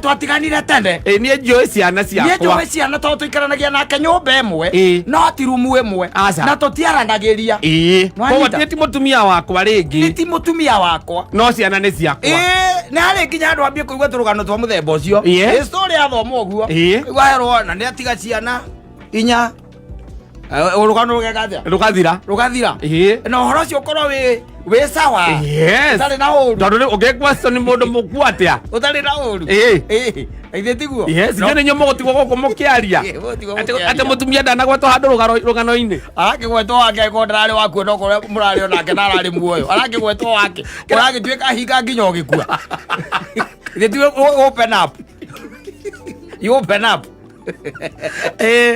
Twatiganire tene." Ĩĩ, niĩ njũĩ ciana Niĩ ciakwa. njũĩ ciana tondũ tũikaranagia nake nyũmba ĩmwe, no ti rumu ĩmwe, Aca. na tũtiaranagĩria. Nĩwanyita? Koguo niĩ ti mũtumia wakwa Nĩ rĩngĩ. Ti mũtumia wakwa. No ciana nĩ ciakwa. Ĩĩ, nĩ harĩ nginya andũ ambie kũigua tũrũgano twa mũthemba ũcio. Ĩ story yathoma ũguo, igua herwo na nĩ atiga ciana inya. Rũgano rũgeka atĩa? Rũgathira. Rũgathira. Na ũhoro ũcio ũkorwo wĩ sawa, ũtarĩ na ũru. Tondũ rĩu ũngĩquestion mũndũ mũkuo atĩa? Ũtarĩ na ũru. Ĩĩ, ithe tiguo? Yes. No, nĩ inyuĩ mũgũtigwo gũkũ mũkĩaria. Ĩĩ, mũgũtigwo Atĩ mũkĩaria. atĩ mũtumia ndanagwetwo handũ rũgano-inĩ. Arakĩgwetwo wake angĩkorwo ndararĩ wakuo, no korwo mũrarĩ onake na ararĩ muoyo, arakĩgwetwo wake, ũragĩtuĩka hinga nginya ũgĩkua. Ithe tiwe open up, you open up.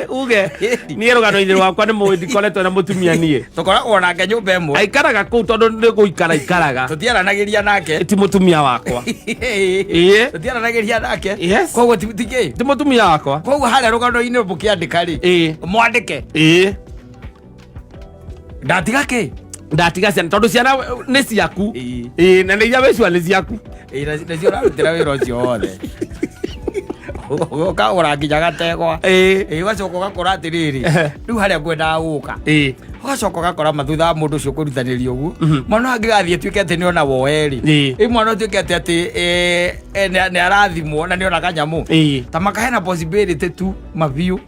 Uge niä rå gano-inä rwakwa nä må ndikoretwo na må tumia niä Tũkoragwo nake nyũmba ĩmwe. Aikaraga kå u tondå nä gå ikara ikaraga. Tũtiaranagĩria nake. Ti må tumia wakwa. Ĩĩ. Tũtiaranagĩria nake. Yes. Koguo ti kĩ? Ti må tumia wakwa. Koguo harĩa rũgano-inĩ mũkĩandĩka rĩ, mwandĩke ndatiga kĩ. Ndatiga ciana tondå ciana nä ciaku. Ĩĩ. Ĩĩ, na nä iria wä cua nä ciaku. Ĩĩ, nacio ũrarutĩra wĩra ũcio wothe, ũkagũra nginya gategwa. Ĩĩ, ũgacoka ũgakora atĩrĩrĩ, rĩu harĩa ngwendaga gũka, ũgacoka ũgakora mathutha wa mũndũ ũcio kũrutanĩria ũguo, mwana angĩgathiĩ atuĩke atĩ nĩona woe rĩ, ĩ mwana ũtuĩke atĩ nĩ arathimwo na nĩona kanyamũ, ta makahena possibility tu mabiũ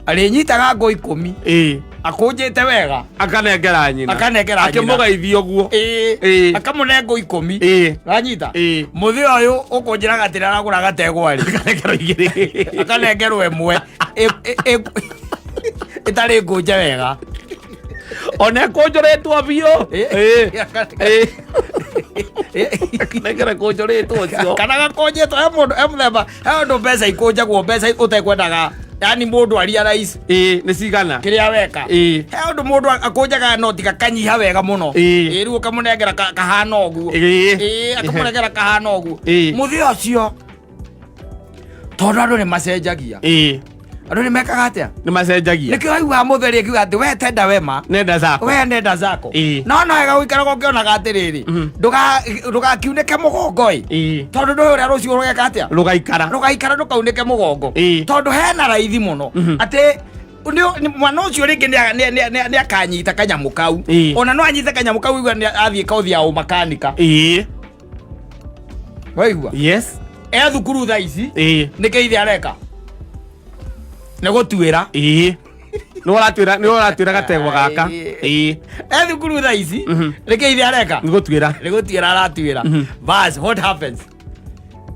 arĩnyitaga ngũ 10, akũnjĩte wega, akanengera nyina. Akanengera nyina. Akĩmũgeithia ũguo. Ĩĩ. Akamũne ngũ 10. Wanyita? Mũthĩ ũyũ ũkũnjĩraga atĩ aragũra gategwa rĩ, akanengerwo 2. Akanengerwo ĩmwe ĩtarĩ ngũnje wega. Ona ĩkũnjũrĩtwo biũ. Akanengera ĩkũnjũrĩtwo ũcio. Kana gakũnjĩtwo he mũndũ he mũthemba he ũndũ mbeca ikũnjagwo, mbeca ũtekwendaga, yani mũndũ aria rahisi Ĩĩ, nĩ cigana. Kĩrĩa weka, he ũndũ mũndũ akũnjaga noti gakanyiha wega mũno. Ĩĩ, rĩu ũkamũnengera kahana ũguo. Ĩĩ, akamũnengera kahana ũguo. Mũthĩ ũcio, tondũ andũ nĩ macenjagia, andũ nĩ mekaga atĩa? Nĩ macenjagia. Nĩkĩo waiguaga mũtheri akiuga atĩ we tenda wema, nenda zako. We nenda zako. No no wega gũikaraga ũkĩonaga atĩrĩrĩ, ndũgakiunĩke mũgongo ĩ, tondũ ndũĩ ũrĩa rũciũ rũgeka atĩa. Rũgaikara. Rũgaikara, ndũkaunĩke mũgongo, tondũ hena raithi mũno atĩ mwana ũcio rĩngĩ nĩ akanyita kanyamũ kau. Ona no anyite kanyamũ kau igua nĩ athiĩ kothi ya ũmakanika. Waigua? Yes. E thukuru thaa ici. Nĩ ithe areka nĩ gũtuĩra. Ĩĩ, nĩ ũratwĩra gategwa gaka. E thukuru thaa ici. Nĩ ithe areka? Nĩ gũtuĩra. Nĩ gũtuĩra aratuĩra. Bas, what happens,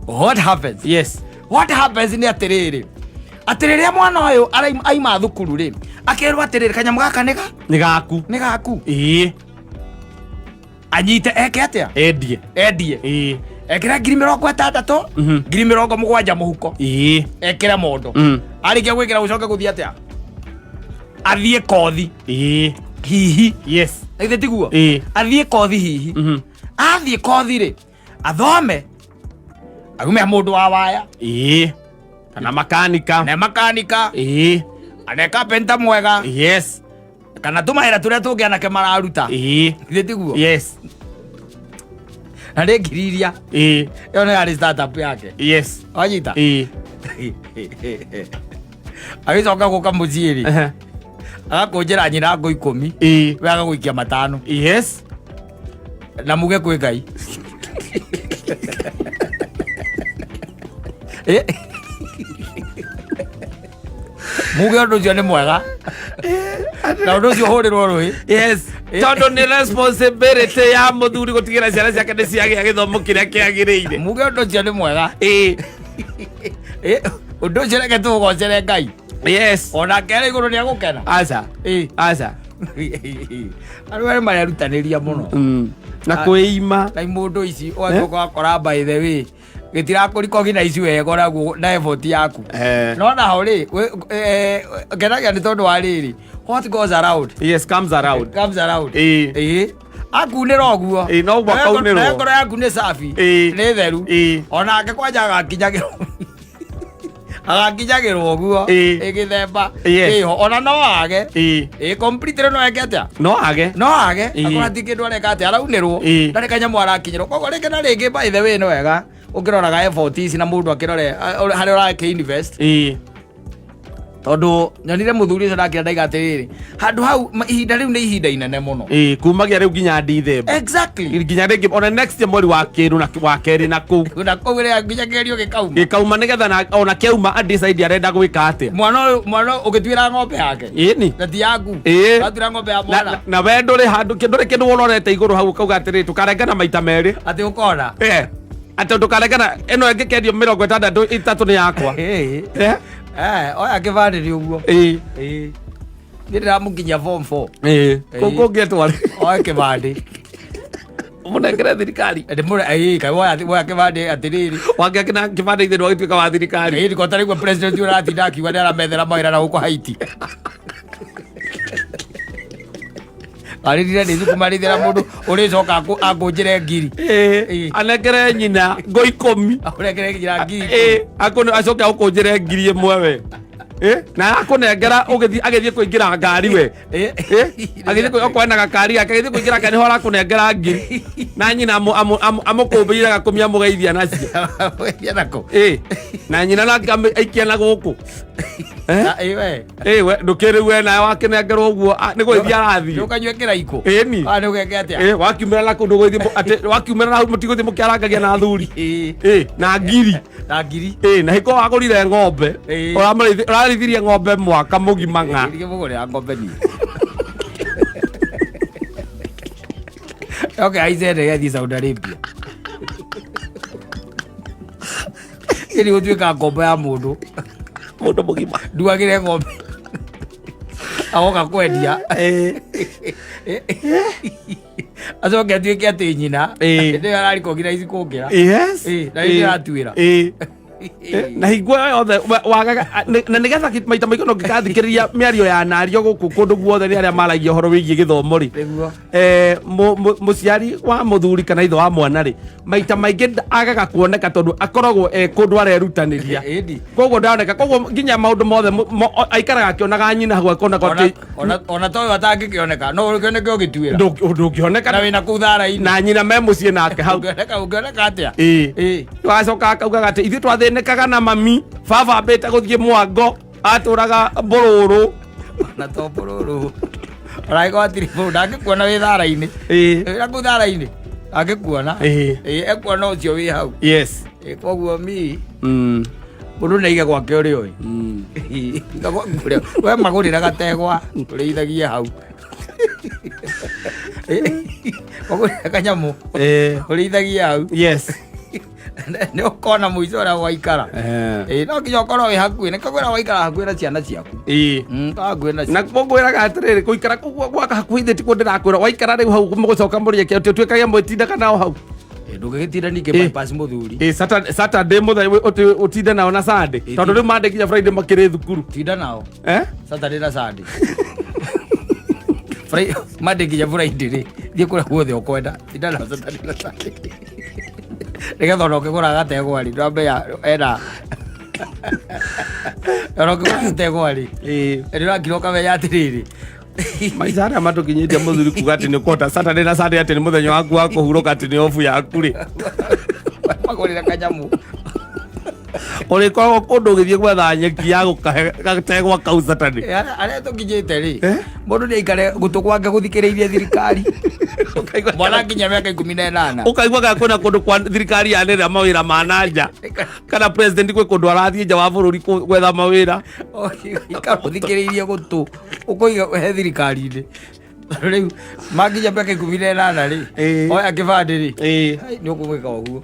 what happens? Yes. What happens nĩ atĩrĩrĩ, atĩ rĩrĩa mwana ũyũ aima thukuru rĩ, akerwo atĩrĩrĩ, kanyamũ gaka nĩ ga Nĩ gaku. Nĩ gaku. Anyite eke atĩa? Endie. Endie. Ekĩre 60,000, 70,000 mũhuko. Ekĩre mondo. Arĩkia gwĩkĩra, gũcoke gũthiĩ atĩa? Athiĩ kothi. Hihi. Githĩ tiguo? Athiĩ kothi hihi. Athiĩ kothi rĩ, athome aume mũndũ wa waya. Ĩĩ, kana makanika. Na makanika. Ane kapenta mwega. Kana tũmawĩra tũrĩa tũngĩ anake mararuta. Githĩ tiguo? Yes. Na nĩ ngiri iria ĩyo nĩ yarĩ startup yake. Wanyita? Agĩcoka gũka mũciĩ rĩ, agakũnjĩra nyina ngũ 10, we agagũikia 5. Na muge kwĩ Ngai. Muge ũndũ ũcio nĩ mwega na ũndũ ũcio ũhũrĩrwo rũĩ. Yes, tondũ nĩ responsibility ya mũthuri gũtigĩra ciana ciake nĩ ciagĩa gĩthomo kĩrĩa kĩagĩrĩire. Muge ũndũ ũcio nĩ mwega. Ũndũ ũcio reke tũũgocere Ngai. Onake arĩ igũrũ nĩ agũkena. Aca. Aca. Andũ arĩa marerutanĩria mũno Na kwĩima. Na mũndũ ici ũgacoka ũgakora, by the way, gĩtirakũrikogi na ici wega ũraguo na effort yaku. No naho rĩ, ngenagia nĩ tondũ wa rĩrĩ, what goes around Yes, comes around. Comes around. Ĩĩ. Akunĩra ũguo. Ĩĩ, no ũguo akaunĩrwo. Na ngoro yaku nĩ safi, nĩ theru, onake kwanja agakinyagĩrwo ũguo. Ĩgĩthemba ĩho ona no age. Ĩĩ, completely no eke atĩa? No age. No age. Akorwo ti kĩndũ areka atĩa, araunĩrwo, ndarĩ kanyamũ arakinyĩrwo. Koguo rĩngĩ na rĩngĩ, by the way, nĩ wega ũkĩroraga effort ici na mũndũ akĩrore harĩa ũrake invest, tondũ nyonire mũthuri ũcio ndakĩra ndaiga atĩrĩrĩ, handũ hau ihinda rĩu nĩ ihinda inene mũno. Ĩĩ, kumagia rĩu nginya Ndithemba. Nginya rĩngĩ ona next year mweri wa kĩrũ na wa kerĩ na kũu. Na kũu rĩa nginya kĩgerio gĩkauma. Gĩkauma, nĩgetha ona kĩauma adecide arenda gwĩka atĩa. Mwana ũyũ, mwana ũyũ ũgĩtuĩra ng'ombe yake na ti yaku. Ũratuĩra ng'ombe ya mwana. Na we ndũrĩ handũ ndũrĩ kĩndũ ũrorete igũrũ hau ũkauga atĩrĩ, tũkarengana maita merĩ. Atĩ ũkona. Atĩ ndũkarengana ĩno ĩngĩkendio 63, 3 nĩ yakwa. Oya kĩbandĩ nĩ ũguo. Niĩ ndĩramũkinyia form 4. Kũu kũngĩetwo Oe kĩbandĩ. Mũnengere thirikari. Ndĩmũre ĩĩ kaĩ woya woya kĩbandĩ atĩrĩrĩ. Wangĩa kĩna kĩbandĩ ithe ndwagĩtuĩka wa thirikari. Ĩĩ ko tarĩguo president ũratinda akiuga nĩ aramethera mawĩra na gũkũ Haiti. Arĩrire nĩ thukumarithĩra mũndũ ũrĩcoka akũnjĩre ngiri. Ĩĩ, Ĩĩ. anengere nyina ngo 10. Akũnengere nginya ngiri. Ĩĩ, acoke agũkũnjĩre 1000 we. Ĩĩ, na akũnengera ũgĩthiĩ agĩthiĩ kũingĩra ngari we. Ĩĩ. Ĩĩ, agĩthiĩ okorwo ena gakari gake agĩthiĩ kũingĩra ngari nĩho arakũnengera ngiri. Na nyina amũkũmbĩire gakũmi amũgeithia nacio. Amũgeithia nako. Ĩĩ, na nyina nake aikia na gũkũ. Eh? Na, ĩĩ we. Ĩĩ we, ndũkĩrĩ we nawe wakĩnengerwo ũguo, nĩ gũgĩthiĩ arathiĩ. Ndũkanyue kĩraikũ. Ĩni. Ah, nĩ ũgeke atĩa? Ĩĩ, wakiumĩra na kũndũ gũgĩthiĩ atĩ wakiumĩra na hau mũtigũthiĩ mũkĩarangagia na athuri. Ĩĩ. Ĩĩ, na ngiri. Na ngiri. Ĩĩ, na hingo wagũrire ng'ombe. Ĩĩ. Ũrarĩithirie ng'ombe mwaka mũgima ng'a. Ĩĩ, mũgũrĩra ng'ombe niĩ. Okay, aice ndege athiĩ Saudi Arabia. Ĩni gũtuĩka ngombo ya mũndũ. Mũndũ mũgima. Nduagĩre ng'ombe. Agoka kwendia. Acoke atuĩke atĩ nyina. Ĩĩ. Nĩwe ararikognaici kũngĩra. Yes. Ĩĩ, na nĩ ndĩratuĩra. Ĩĩ. Na hingo ĩyo yothe wagaga na nĩgetha maita maingĩ no ngĩkathikĩrĩria mĩario ya nario gũkũ kũndũ guothe nĩ arĩa maragia ũhoro wĩgiĩ gĩthomo rĩ. Nĩguo. Mũciari wa mũthuri kana ithe wa mwana rĩ, maita maingĩ agaga kuoneka tondũ akoragwo e kũndũ arerutanĩria. Ĩndi. Koguo ndaroneka, koguo nginya maũndũ mothe aikaraga akĩonaga nyina hau akoneka atĩ Ona to ũyũ atangĩkĩoneka, no ũkĩoneke ũgĩtuĩra. Ndũngĩoneka. Na wĩna kũu thara-inĩ. Na nyina me mũciĩ nake hau. Ũngĩoneka atĩa? Ĩĩ. Ĩĩ. Wacoka akaugaga atĩ ithuĩ twathĩnĩkaga na mami, baba ambĩte gũthiĩ mwango, atũraga mbũrũrũ. Na to mbũrũrũ. Ona angĩkorwo hatirĩ mũndũ, ndangĩkuona wĩ thara-inĩ. Ĩĩ. Wĩna kũu thara-inĩ, ndangĩkuona. Ĩĩ. Ĩĩ, ekuona ũcio wĩ hau. Yes. Ĩĩ, koguo mi mũndũ nĩ aige gwake ũrĩa ũĩ. Ĩĩ, iga gwaku ũrĩa. We magũrĩra gategwa, ũrĩithagie hau. Ĩĩ, magũrĩra kanyamũ, Ĩĩ. ũrĩithagie hau. Yes. Nĩ ũkona mũico ũrĩa waikara. Ĩĩ, no nginya ũkorwo wĩ hakuhĩ, nĩkĩo ngwĩra waikara hakuhĩ na ciana ciaku. Ĩĩ. Korwo hakuhĩ na Na ngwĩraga atĩrĩrĩ, gũikara kũu gwaka hakuhĩ ithe tikuo ndĩrakwĩra, waikara rĩu hau mũgũcoka mũrĩe kĩ, ũtuĩkage mwĩtindaga nao hau. Ĩĩ, ndũngĩgĩtinda ningĩ Ĩĩ. bypass mũthuri. Ĩĩ, Saturday mũthenya ũtinde nao na Sunday. Ĩĩ, Tondũ rĩu Monday nginya Friday makĩrĩ thukuru. Tinda nao. Eh? Saturday na Sunday. Monday nginya Friday rĩ, thiĩ kũrĩa guothe ũkwenda. Tinda nao Saturday na Sunday. Nĩgetha ona ũkĩgũra gategwa rĩ, ndwambe ena. Ona ũkĩgũra gategwa rĩ, Ĩĩ. nĩ ũrakira ũkamenya atĩrĩrĩ. Maica arĩa matũkinyĩtie mũthuri kuga atĩ nĩ ũkũhota Saturday na Sunday atĩ nĩ mũthenya waku wa kũhurũka atĩ nĩ obu yaku rĩ. Magũrĩre kanyamũ. Ũrĩkoragwo kũndũ ũgĩthiĩ gwetha nyeki ya gũkahe gategwa kau Saturday. Arĩa tũkinyĩte rĩ, Eh? mũndũ nĩ aikare gũtũ gwake gũthikĩrĩirie thirikari. Mwana nginya mĩaka 18. Ũkaigua kana kwĩna kũndũ kwa thirikari yanĩrĩra mawĩra ma na nja. Kana president gwĩ kũndũ arathiĩ nja wa bũrũri gwetha mawĩra. Ikara ũthikĩrĩirie gũtũ ũkũiga he thirikari-inĩ. Rĩu makinya mĩaka 18 rĩ, Ĩĩ. oya kĩbandĩ rĩ, Ĩĩ. ai, nĩ ũkũmwĩka ũguo.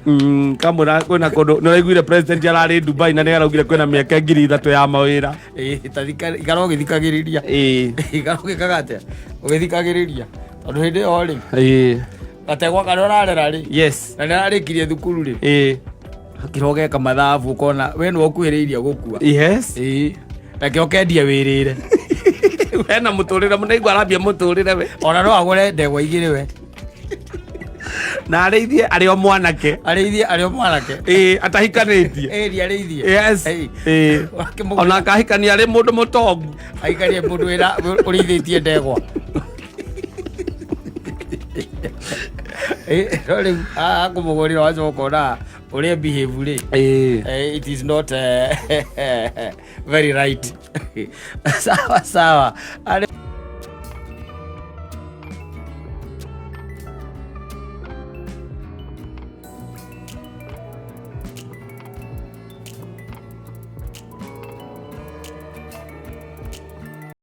Kamwĩra kwĩna kũndũ nĩ ũraiguire president ararĩ Dubai na nĩ araugire kwĩna mĩaka 3000 ya mawĩra. Ĩĩ, ta ikara ũgĩthikagĩrĩria. Ĩĩ. Ikara ũgĩkaga atĩa? Ũgĩthikagĩrĩria. Tondũ hĩndĩ ĩyo rĩ, Ĩĩ. gategwa karĩa ũrarera rĩ, Yes. na nĩ ararĩkirie thukuru rĩ, Ĩĩ. hakira ũgeka mathabu ũkona we nĩwe ũkuhĩrĩirie gũkua. Yes. Ĩĩ. Reke ũkendia wĩrĩre. Wena mũtũrĩre mũnaigua arambia mũtũrĩre we. Ona no agũre ndegwa igĩrĩ we. Na arĩithie arĩ o mwanake. Arĩithie arĩ o mwanake. Ĩĩ, atahikanĩtie. Ĩĩ, nĩ arĩithie. Yes. Ĩĩ. Ĩĩ. Wakĩmũgũra. Ona akahikania arĩ mũndũ mũtongu. Ahikanie mũndũ wĩna ũrĩithĩtie ndegwa. Ĩĩ, no rĩu akũmũgũrĩra wacoka ona ũrĩa behave rĩ. Ĩĩ. It is not very right. Sawa sawa. Arĩ